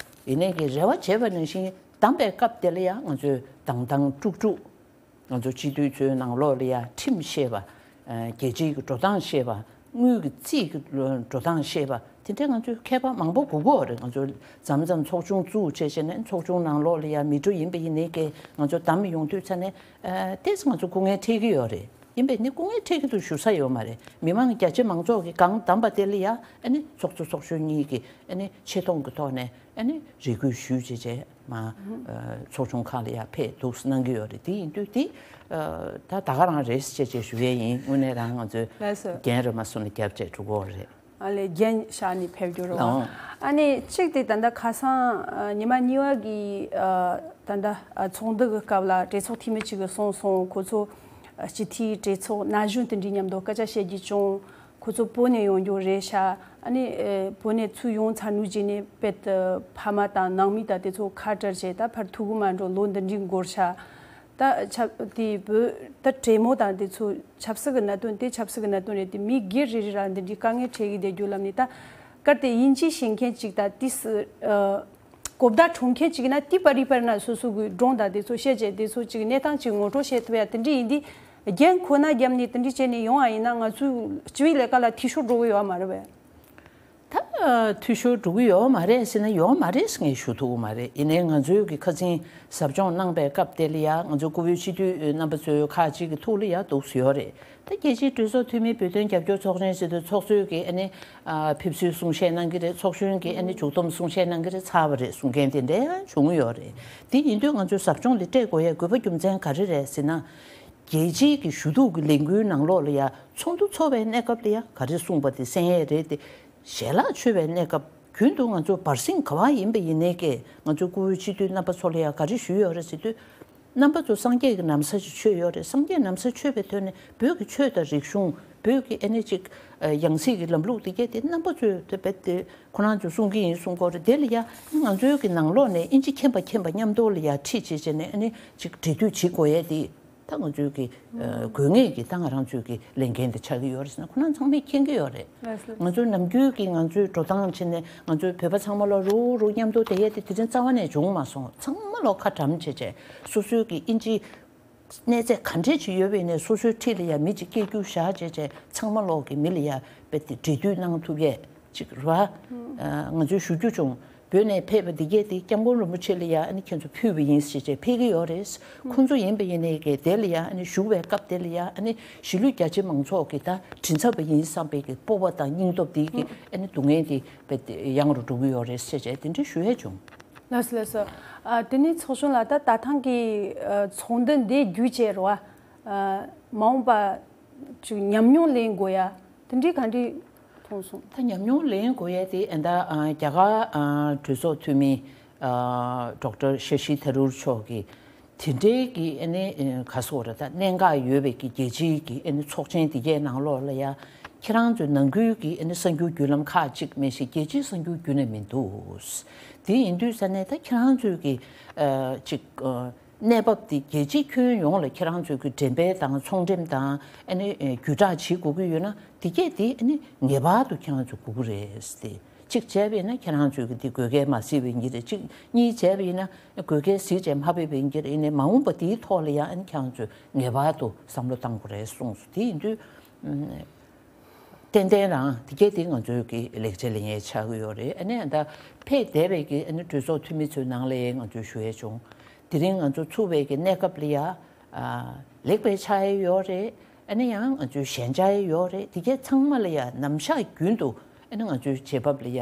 ཡིན་ནའི་གི་རེ་བ་བྱས་པ་ནང་བཞིན་བདམས་པའི་སྐབས་དེ་ལ་ཡང་ང་ཚོས་དང་དང་དཀྲུག་དཀྲུག་ང་ཚོ་སྤྱི་འཐུས་ཚོའི་ནང་ལོགས་ལ་ཡང་ཁྲིམས་ཤེས་པ། ཨ་རྒྱལ་སྤྱིའི་གི་འགྲོ་སྟངས་ཤེས་པ། དངུལ་གྱི་རྩིས་ཀྱི་འགྲོ་སྟངས་ཤེས་པ་དེ་འདྲའི་ང་ཚོའི་མཁས་པ་མང་པོ་དགོས་ཀྱི་ཡོད་རེད། ང་ཚོ་མཚམས་མཚམས་ཚོགས་ཆུང་བཙུགས་བྱས་བྱས་ནས་ཚོགས་ཆུང་ནང་ལོགས་ལ་ཡང་མི་འགྲོ་ཡིན་པ་ཡིན་ནའི་གི་ང་ཚོ་བདམས་ཡོང་དུས་ཙ་ནས་ཨ་ཏོག་ཙམ་ང་ཚོ་སྐུ་ངལ་འཕྲད་ཀྱི་ཡོད་རེད། ཡིན་པས་ནི་སྐུ་ངལ་འཕྲད་ཀྱི་འདུག་ཞུ་ས་ཡོད་མ་རེད། མི་མང་རྒྱ་ཆེ་མང་ཚོགས་ཀྱིས་གང་བདམས་པ་དེ་ལ་ཡ་ཨ་ནི་ཚོགས་གཙོ་ཚོགས་གཞོན་གཉིས་ཀྱིས་ཨ་ནི་ཆེ་མཐོང་གི་ཐོག་ནས་ཨ་ནི་རེ་སྐུལ་ཞུས་བྱས་བྱས་མ་ཨ་ཚོགས་ཆུང་ཁག་ལ་ཡ་ཕེབས་འདུག་གནང་གི་ཡོད་རེད། དེ་ཡིན་དུས་དེ་ཨ་ད་ད་ག་རང་རེད་ཟེར་བྱས་བྱས་ཞུ་ཡས་ཡིན། དངོས་གནས་རང་ང་ཚོས་ལགས་སོ། རྒན་རབ་མ་སོང་ནས་རྒྱབ་བྱས་འགྲོ་གི་ཡོད་རེད། ཨ་ལས་རྒྱན་བཞག་ནས་ཕེབས་རྒྱུ་རེད་བ། ཨང་། ཨ་ནི་གཅིག་དེ་ད་ལྟ་ཁ་སང་ཨ་ཉི་མ་གཉིས་པ་གི་ཨ་ད་ལྟ་ཨ་ཚོགས་འདུ་གི་སྐབས་ལ་གྲོས་ཚོགས་འཐུས་མི་གཅིག་གིས་གསུངས་སོང་། ཁོ་ཚོ་ཨ་སྤྱི་འཐུས་གྲོས་ཚོགས་ན་གཞོན་དེ་འདྲའི་མཉམ་དུ་སྐད་ཆ་བཤད་རྒྱུ་བྱུང་། ཁོ་ཚོ་བོད་ནས་ཡོང་རྒྱུ་རེད་ཤག་ཨ་ནི་ཨ་བོད་ནས་ཚུར་ཡོང་ཚར་ནུས་རྗེས་ནས་དཔེ་ད་ཕ་མ་དང་ནང་མི་དང་དེ་ཚོ་ཁ་བྲལ་བྱས་ད་ཕར་ཐུག་གི་མ་འགྲོ། ལོ་འདི་འདྲའི་འགོར་ཤག་ད་ཆབ་དེ་བོད་ད་གྲོས་མོལ་དང་དེ་ཚོ་ཆབ་སྲིད་ཀྱི་གནད་དོན་དེ་ཆབ་སྲིད་ཀྱི་གནད་དོན་རེད་དེ། མི་སྒེར་རེ་རེ་ལ་འདི་འདྲའི་དཀའ་ངལ་འཕྲད་ཀྱི་བསྡད་རྒྱུ་ལབ་ནས། ད་གལ་ཏེ་དབྱིན་ཇི་ཤེས་མཁན་གཅིག་དང་དེ་སུ་ཨ་གོ་བརྡ་འཕྲོད་མཁན་གཅིག་ན་དེ་པར་རིས་པར་ན་སོ་སོ་གི་སྒྲུང་དང་དེ་ཚོ་བཤད་བྱས་དེ་ཚོ་གཅིག་གནས་སྟངས་གཅིག་ངོ་སྤྲོད་བྱེད་ཐུབ་ཡ་དེ་འདྲ་ཡིན་དུས། རྒྱན་ཁོ་ན་བརྒྱབ་ནས་དེ་འདྲ་བྱས་ནས་ཡོང་བ་ཡིན་ན་ང་ཚོའི་སྤྱི་པའི་ལས་ཀ་ལ་འཐུས་ཤོར་འགྲོ་གི་ཡོད་མ་རེད་པས། ད་འཐུས་ཤོར་འགྲོ་གི་ཡོད་མ་རེད་ཟེར་ན་ཡོད་མ་རེད་ཟེར་ངས་ཞུ་ཐུབ་ཀྱི་མ་རེད། ཡིན་ནའི་ང་ཚོའི་གི་ཁ་སང་ཟབ་སྦྱོང་གནང་པའི་སྐབས་དེ་ལ་ཡ་ང་ཚོ་སྐུ་བོད་སྤྱི་འཐུས་རྣམ་པ་ཚོའི་ཁག་ཅིག་གི་ཐུགས་ལ་ཡ་འདུག་སེ་ཡོད་རེད། ད་རྒྱལ་སྤྱིའི་གྲོས་ཚོགས་འཐུས་མི་བོད་དོན་རྒྱབ་སྐྱོར་ཚོགས་ཆེན་ཟེར་དུས་ཚོགས་གཙོས་ཀྱི་ཨ་ནི་ཨ་ཕེབས་བསུའི་གསུང་བཤད་གནང་གི་རེད། ཚོགས་གཞོན་གྱིས་ཨ་ནི་མཇུག་བསྡོམས་གསུང་བཤད་གནང་གི་རེད། ཚར་བ་རེད། གསུང་མཁན་དེ་འདྲ་ཡང་བྱུང་ཡོད་རེད། དེ་ཡིན་དུས་ང་ཚོས་ཟབ་སྦྱོང་དེ་སྤྲད་དགོས་ཡའི་དགོས་པ་རྒྱུ་མཚན་ག་རེ་རེད་ཟེར་ན། རྒྱལ་སྤྱིའི་གི་ཞུ་གཏུག་གི་ལས་འགུལ་ནང་ལོགས་ལ་ཡ་ཚོགས་འདུ་ཚོགས་པའི་གནས་སྐབས་ལ་ཡ་ག་རེ་གསུངས་པ་དེ་གསན་ཡས་རེད་དེ། ཞལ་ལག་མཆོད་པའི་གནས་སྐབས་རྒྱུན་དུ་ང་ཚོ་བར་གསེང་ག་བ་ཡིན་པ་ཡིན་ནའི་ཀྱེ་ང་ཚོ་སྐུ་བོད་སྤྱི་འཐུས་རྣམ་པ་ཚོ་ལ་ཡ་ག་རེ་ཞུས་ཡོད་རེད་ཟེར་དུས། རྣམ་པ་ཚོ་སངས་རྒྱས་ཀྱི་ན་བཟའ་ཞིག་མཆོད་ཡོད་རེད། སངས་རྒྱས་ན་བཟའ་མཆོད་པའི་དོན་ནི་བོད་ཀྱི་ཆོས་དང་རིག་གཞུང་། བོད་ཀྱི་ཨེ་ནི་ཅིག་ཡང་སྲིད་ཀྱི་ལམ་ལུགས་དེ་གྱད་དེ་རྣམ་པ་ཚོས་དེ་བེད་དེ་ཁོ་རང་ཚོས་གསུང་གི་ཡིན་གསུང་གི་ཡོད་རེད། དེ་ལ་ཡ་ང་ཚོའི་གི་ནང་ལོགས་ནས་ཨིན་ཇི་མཁྱེན་པ་མཁྱེན་པ་མཉམ་དུ་ལ་ཡ་ཁྲིད་བྱེད་བྱས་ནས་ཨེ་ནི་ཅིག་འབྲེལ་མཐུད་བྱེད་དགོས་ཡས་དེ། ད་ང་ཚོའི་གི་དགོས་ངེས་ཀྱི་ད་ང་རང་ཚོའི་གི་ལས་འགན་དེ་ཆགས་ཀྱི་ཡོད་རེད་ཟེར་ན་ཁོ་རང་ཚང་མས་མཁྱེན་གྱི་ཡོད་རེད། ལགས་སོ། ང་ཚོ་ནམ་རྒྱུན་གྱི་ང་ཚོའི་འགྲོ་སྟངས་བྱས་ནས་ང་ཚོའི་བོད་པ་ཚང་མ་ལོ་རུག་རུག་མཉམ་དུ་བསྡད་ཡས་དེ་དེ་རིང་རྩ་བ་ནས་བྱུང་མ་སོང་། ཚང་མ་ལོ་ཁ་གྲམ་བྱས་བྱས་སོ་སོའི་གི་ཨིན་ཇི་གནས་ཚད་ག་འདྲས་ཅིག་ཡོད་པ་ཡིན་ནའི་སོ་སོའི་འཁྲིས་ལ་ཡ་མི་གཅིག་སྐད་སྒྱུར་བཞག་བྱས་བྱས་ཚང་མ་ལོ་གི་མི་ལ་ཡ་དཔེ་དེ་འབྲེལ་མཐུད་གནང་ཐུབ་ཡས་ཅིག་རེད་བ། ང་ཚོས་ཞུ་རྒྱུ་བྱུང་། བོད་ནས་ཕེབས་པ་འདི་གས་དེ་སྐྱབས་མགོན་རིན་པོ་ཆེ་ལ་ཡ་ཨ་ནི་ཁྱེད་ཚོ་ཕུལ་བ་ཡིན་ཞེས་བྱས་ཕེབས་ཀྱི་ཡོད་རེད། ཁོང་ཚོ་ཡིན་པ་ཡིན་ནའི་གི་དེ་ལ་ཡ་ཨ་ནི་བཞུགས་པའི་སྐབས་དེ་ལ་ཡ་ཨ་ནི་གཞིས་ལུས་རྒྱ་ཆེ་མང་ཚོགས་ཀྱི་ད་མགྲིན་ཚབ་པ་ཡིན་བསམ་པའི་གི་སྤོབས་པ་དང་སྙིང་སྟོབས་དེ་གི་ཨ་ནི་སྡུག་བསྔལ་དེ་དཔེ་ཡང་རུ་འགྲོ་གི་ཡོད་རེད་ཞེས་བྱས་དེ་འདྲ་ཞུ་ཡས་བྱུང་། ལགས་སོ་ལགས་སོ། ཨ་དེ་ནས་ཚོགས་གཞོན་ལགས། ད་ད་ཐེངས་ཀྱི་ཨ་ཚོགས་འདུ་འདི་བརྒྱུད་བྱས་རེད་བ། ཨ་མ་འོངས་པ་ཅིག་ཉམས་མྱོང་ལེན་དགོས་ཡ་དེ་འདྲའི་ག་འདྲའི་མཐོང་སོང་། ད་ཉམས་མྱོང་ལེན་དགོས་ཡ་དེ་ཨ་ད་ཨ་རྒྱ་གར་ཨ་གྲོས་ཚོགས་འཐུས་མི་ཨ་ཌོག་ཊར་ཤ་ཤི་ཐ་རུར་མཆོག་གིས་དེ་འདྲའི་གི་ཨ་ནི་ཨ་ག་སོགས་རེད། ད་གནད་འགག་ཡོད་པའི་གི་རྒྱལ་སྤྱིའི་གི་ཨ་ནི་ཚོགས་ཆེན་དེ་གའི་ནང་ལོགས་ལ་ཡ་ཁྱེད་རང་ཚོའི་ནང་ཁུལ་གི་ཨ་ནི་གསར་འགྱུར་བརྒྱུད་ལམ་ཁག་ཅིག་མེད་ཞིག་རྒྱལ་སྤྱིའི་གསར་འགྱུར་བརྒྱུད་ནས་མི་འདུག་དེ་ཡིན་དུས་ས་ནས་ད་ཁྱེད་རང་ཚོའི་གི་ཨ་ཅིག་ཨ་གནས་བབ་དེ་རྒྱལ་སྤྱིའི་ཁྱོན་ཡོངས་ལ་ཁྱེད་རང་ཚོའི་གི་འགྲེམས་སྤེལ་དང་ཚོང་འགྲེམས་དང་ཨ་ནི་ཨེ་བརྒྱུད་བསྒྲགས་བྱེད་དགོས་ཀྱི་ཡོད་ན་དེ་གས་དེ་ཨ་ནི་ངེས་པར་དུ་ཁྱེད་རང་ཚོས་དགོས་ཀྱི་རེད་དེ། གཅིག་བྱས་པ་ཡིན་ན་ཁྱེད་རང་ཚོའི་གི་དེ་དགོས་གལ་མ་གཟིགས་པ་ཡིན་གྱི་རེད། གཅིག་གཉིས་བྱས་པ་ཡིན་ན་དགོས་གལ་གཟིགས་བྱས་མ་ཕེབས་པ་ཡིན་གྱི་རེད། ཡིན་ནའི་མ་འོངས་པ་དེའི་ཐོག་ལ་ཡང་ཨ་ནི་ཁྱེད་རང་ཚོས་ངེས་པར་དུ་བསམ་བློ་བཏང་དགོས་རེད་གསུངས་སོང་། དེ་ཡིན་དུས། ཨ་ ཏན་ཏན་རང་དེ་གས་དེ་ང་ཚོའི་གི་ལེགས་ཆ་ལེན་ཡས་ཆགས་ཀྱི་ཡོད་རེད། ཨ་ནི་ད་ཕེབས་བསྡད་པའི་གི་ཨ་ནི་གྲོས་ཚོགས་འཐུས་མི་ཚོའི་ནང་ལ་ང་ཚོས་ཞུ་ཡས་བྱུང་། དེ་རིང་ང་ཚོ་ཚུགས་པའི་གི་གནས་སྐབས་ལ་ཡ་ལེགས་པའི་ཆགས་ཡས་ཡོད་རེད། ཨ་ནི་ཡང་ང་ཚོའི་ཞན་ཆ་ཡས་ཡོད་རེད། དེ་གས་ཚང་མ་ལ་ཡ་ནམ་ཞག་རྒྱུན་དུ་ཨ་ནི་ང་ཚོའི་བྱེད་བབ་ལ་ཡ་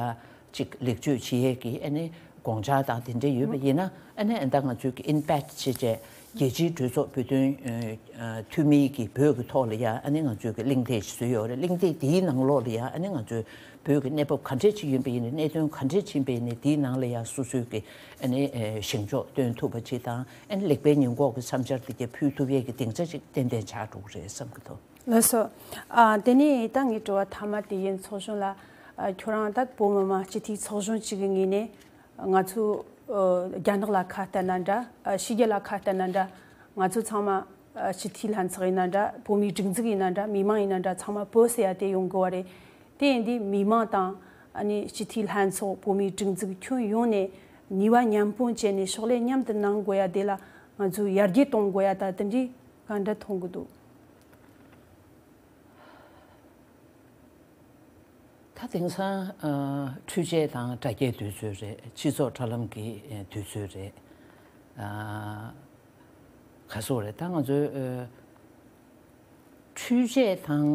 ཅིག་ལེགས་བཅོས་བྱེད་ཡས་ཀྱི་ཨ་ནི་དགོངས་འཆར་དང་དེ་འདྲ་ཡོད་པ་ཡིན་ན། ཨ་ནི་ཨ་ད་ང་ཚོས་ཀྱི་ཨིམ་པེག་ཊི་བྱེད་བྱས་རྒྱལ་སྤྱིའི་གྲོས་ཚོགས་བོད་དོན་ཨ་འཐུས་མིའི་གི་བོད་ཀྱི་ཐོག་ལ་ཡ་ཨ་ནི་ང་ཚོས་ཀྱི་གླེང་སྟེགས་ཤིག་བཟོས་ཡོད་རེད། གླེང་སྟེགས་དེའི་ནང་ལོགས་ལ་ཡ་ཨ་ནི་ང་ཚོས་བོད་ཀྱི་གནས་བབ་ག་འདྲས་ཅིག་ཡིན་པ་ཡིན་ནའི་གནད་དོན་ག་འདྲས་ཅིག་ཡིན་པ་ཡིན་ནའི་དེའི་ནང་ལ་ཡ་སོ་སོའི་གི་ཨ་ནི་ཨ་བཞེངས་ཕྱོགས་སྟོན་ཐུབ་པ་ཅིག་དང་། ཨ་ནི་ལེགས་པའི་ཉེས་འགོག་གི་བསམ་འཆར་དེ་གས་ཕུལ་ཐུབ་ཡས་ཀྱི་སྡིངས་ཆ་ཅིག་ཏན་ཏན་ཆགས་འགྲོ་གི་རེད་བསམ་གྱི་འདུག་ལགས་སོ། ཨ་དེ་ནས་ད་ངའི་དྲི་བ་མཐའ་མ་དེ་ཡིན། ཚོགས་གཞོན་ལགས། ཨ་ཁྱོད་རང་ད་བོད་མི་མང་སྤྱི་འཐུས་ཚོགས་གཞོན་གཅིག་གི་ངོས་ནས་ང་ཚོ་ཨ་རྒྱ་ནག་ལ་ཁ་གཏད་ན་འདྲ། ཨ་ཕྱི་རྒྱལ་ལ་ཁ་གཏད་ན་འདྲ། ང་ཚོ་ཚང་མ་ཨ་སྤྱི་འཐུས་ལྷན་ཚོགས་ཡིན་ན་འདྲ། བོད་མིའི་སྒྲིག་འཛུགས་ཡིན་ན་འདྲ། མི་མང་ཡིན་ན་འདྲ། ཚང་མ་བོད་ཟེར་ཡ་དེ་ཡོང་དགོས་བ་རེད། དེ་ཡིན་དུས་མི་མང་དང་ཨ་ནི་སྤྱི་འཐུས་ལྷན་ཚོགས། བོད་མིའི་སྒྲིག་འཛུགས་ཁྱོན་ཡོངས་ནས་ནུས་པ་མཉམ་སྤུངས་བྱས་ནས་ཕྱག་ལས་མཉམ་དུ་གནང་དགོས་ཡ་དེ་ལ་ང་ཚོས་ཡར་རྒྱས་གཏོང་དགོས་ཡ་ད་དེ་འདྲའི་ག་འདྲ་མཐོང་གི་འདུག་ད་དེང་སང་ཨ་འཕྲུལ་ཆས་དང་དྲ་རྒྱའི་དུས་ཚོད་རེད། སྤྱི་ཚོགས་དྲ་ལམ་གྱི་ཨ་དུས་ཚོད་རེད། ཨ་ག་སོགས་རེད། ད་ང་ཚོའི་ཨ་འཕྲུལ་ཆས་དང་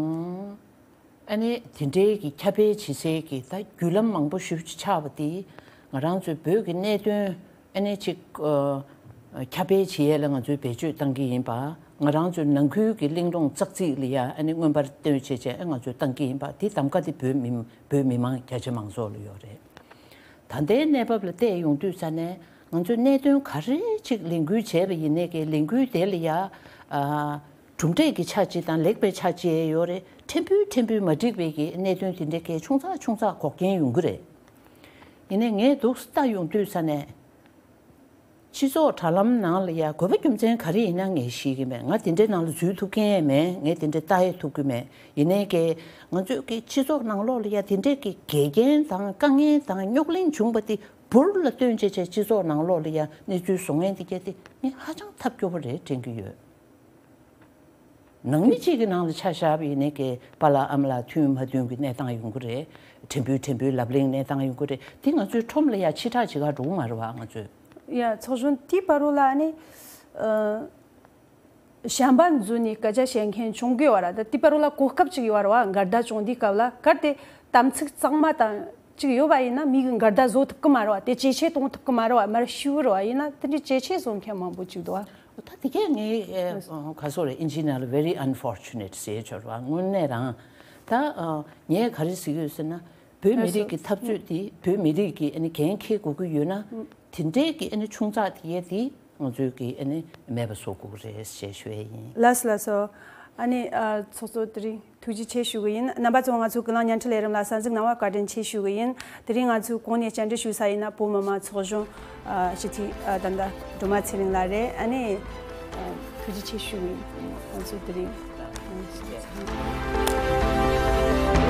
ཨ་ནི་དེ་འདྲའི་གི་ཁྱབ་སྤེལ་བྱེད་སའི་གི་ད་བརྒྱུད་ལམ་མང་པོ་ཞེ་པོ་ཅིག་ཆགས་པ་དེས་ང་རང་ཚོའི་བོད་ཀྱི་གནད་དོན་ཨ་ནི་ཅིག་ཨ་ཁྱབ་སྤེལ་བྱེད་ཡས་ལ་ང་ཚོས་བེད་སྤྱོད་བཏང་གི་ཡིན་པ། ང་རང་ཚོའི་ནང་ཁུལ་གྱི་གླིང་སྒྲུང་ཙག་ཙིག་ལ་ཡ་ཨ་ནི་མངོན་པར་བསྟོད་བྱས་བྱས་ཨ་ང་ཚོས་བཏང་གི་ཡིན་པ། དེ་གདམ་ག་དེ་བོད་མི་བོད་མི་མང་རྒྱ་ཆེ་མང་ཚོགས་ལ་ཡོད་རེད། ད་ལྟའི་གནས་བབ་ལ་བལྟས་ཡོང་དུས་ཙ་ནས་ང་ཚོས་གནད་དོན་ག་རེ་ཅིག་ལས་འགུལ་བྱས་པ་ཡིན་ནའི་གི་ལས་འགུལ་དེ་ལ་ཡ་ཨ་གྲུབ་འབྲས་ཀྱི་ཆ་གཅིག་དང་ལེགས་པའི་ཆ་གཅིག་ཡོད་རེད། ཕྲན་བུ་ཕྲན་བུ་མ་འགྲིག་པའི་གི་གནད་དོན་དེ་འདྲའི་གི་ཆུང་ཙག་ཆུང་ཙག་འགོག་རྐྱེན་ཡོང་གི་རེད། ཡིན་ནའི་ངས་འདུག་ལྟ་ཡོང་དུས་ཙ་ནས། སྤྱི་ཚོགས་དྲ་ལམ་ནང་ལ་ཡ་དགོས་པ་རྒྱུ་མཚན་ག་རེ་ཡིན་ན་ངས་ཤེས་ཀྱི་མེད། ང་དེ་འདྲའི་ནང་ལ་འཛུལ་ཐུབ་མཁན་ཡང་མེད། ངས་དེ་འདྲའི་ལྟ་ཡ་ཐུབ་ཀྱི་མེད། ཡིན་ནའི་ཀྱེ་ང་ཚོས་ཀྱི་སྤྱི་ཚོགས་ནང་ལོགས་ལ་ཡ་དེ་འདྲའི་ཀྱི་འགལ་རྐྱེན་དང་དཀའ་ངལ་དང་རྙོག་གླེང་བྱུང་བ་དེ་འབུར་ལ་བཏོན་བྱས་བྱས་སྤྱི་ཚོགས་ནང་ལོགས་ལ་ཡ་གནས་ཚུལ་བཟོ་མཁན་དེ་གྱད་དེ་ངས་ཧ་ཅང་ཐབས་སྐྱོ་པོ་རེད་དྲན་གྱི་ཡོད། ནང་མི་གཅིག་གི་ནང་ལ་ཆ་བཞག་པ་ཡིན་ནའི་ཀྱེ་པཱ་ལགས་ཨ་མ་ལགས་མཐུན་མ་མཐུན་གྱི་གནས་སྟངས་ཡོང་གི་རེད། ཕྲན་བུ་ཕྲན་བུའི་ལབ་གླེང་གནས་སྟངས་ཡོང་གི་རེད། དེ་ང་ཚོའི་ཁྲོམ་ལ་ཡ་ཕྱི་བསྒྲགས་བྱེད་ག་འགྲོ་གི་མ་རེད་བ་ང་ཚོས། ཡ་ཚོགས་གཞོན་དེའི་བར་རོ་ལ་ནི་ཨ་གཞན་པ་འཛུལ་ནས་སྐད་ཆ་བཤད་མཁན་བྱུང་གི་ཡོད་ར། ད་དེའི་བར་རོ་ལ་གོ་སྐབས་ཅིག་ཡོད་ར་བ། འགལ་ཟླ་བྱུང་དུས་སྐབས་ལ་གལ་ཏེ་དམ་ཚིག་གཙང་མ་དང་ཅིག་ཡོད་པ་ཡིན་ན་མི་གི་འགལ་ཟླ་བཟོ་ཐུབ་ཀྱི་མ་རེད་བ། དེ་ཇེ་ཆེ་གཏོང་ཐུབ་ཀྱི་མ་རེད་བ། མར་ཤི་བོ་རེད་བ། ཡིན་ན་དེ་འདྲའི་ཇེ་ཆེ་བཟོ་མཁན་མང་པོ་ཅིག་འདུག་བ། ད་དེ་གས་ངས་ཨ་ག་སོ་རེད། ཨིན་ཇི་ནང་ལ་very unfortunate ཟེར་ཆོག་རེད་བ། དངོས་གནས་རང་ད་ཨ་ངས་ག་རེ་ཟེར་གྱི་ཡོད་ཟེར་ན། བོད་མི་རིགས་ཀྱི་འཐབ་རྩོད་དེ་བོད་མི་རིགས་ཀྱིས་ཨ་ནི་འགན་འཁྱེར་དགོས་ཀྱི་ཡོད་ན། དེ་འདྲའི་གི་ཨ་ནི་ཆུང་ཙག་དེ་གས་དེ་ང་ཚོས་ཀྱིས་ཨ་ནི་མེད་པ་བཟོ་དགོས་ཀྱི་རེད་ཞེས་ཞུ་ཡས་ཡིན། ལགས་སོ་ལགས་སོ། ཨ་ནི་ཨ་ཚོགས་གཙོ་དེ་རིང་ཐུགས་རྗེ་ཆེ་ཞུ་གི་ཡིན། རྣམ་པ་ཚོ་ང་ཚོའི་ཀུན་གླེང་བརྙན་འཕྲིན་ལས་རིམ་ལ་གསན་གཟིགས་གནང་བ་བཀའ་དྲིན་ཆེ་ཞུ་གི་ཡིན། དེ་རིང་ང་ཚོའི་གོང་ནས་བཅར་འདྲི་ཞུ་ས་ཡིན་ན་བོད་མི་མང་ཚོགས་གཞོན་ཨ་སྤྱི་འཐུས་ཨ་ད་ལྟ་སྒྲོལ་མ་ཚེ་རིང་ལགས་རེད། ཨ་ནི་ཨ་ཐུགས་རྗེ་ཆེ་ཞུ་གི་ཡིན། ང་ཚོ་དེ་རིང་ཨ་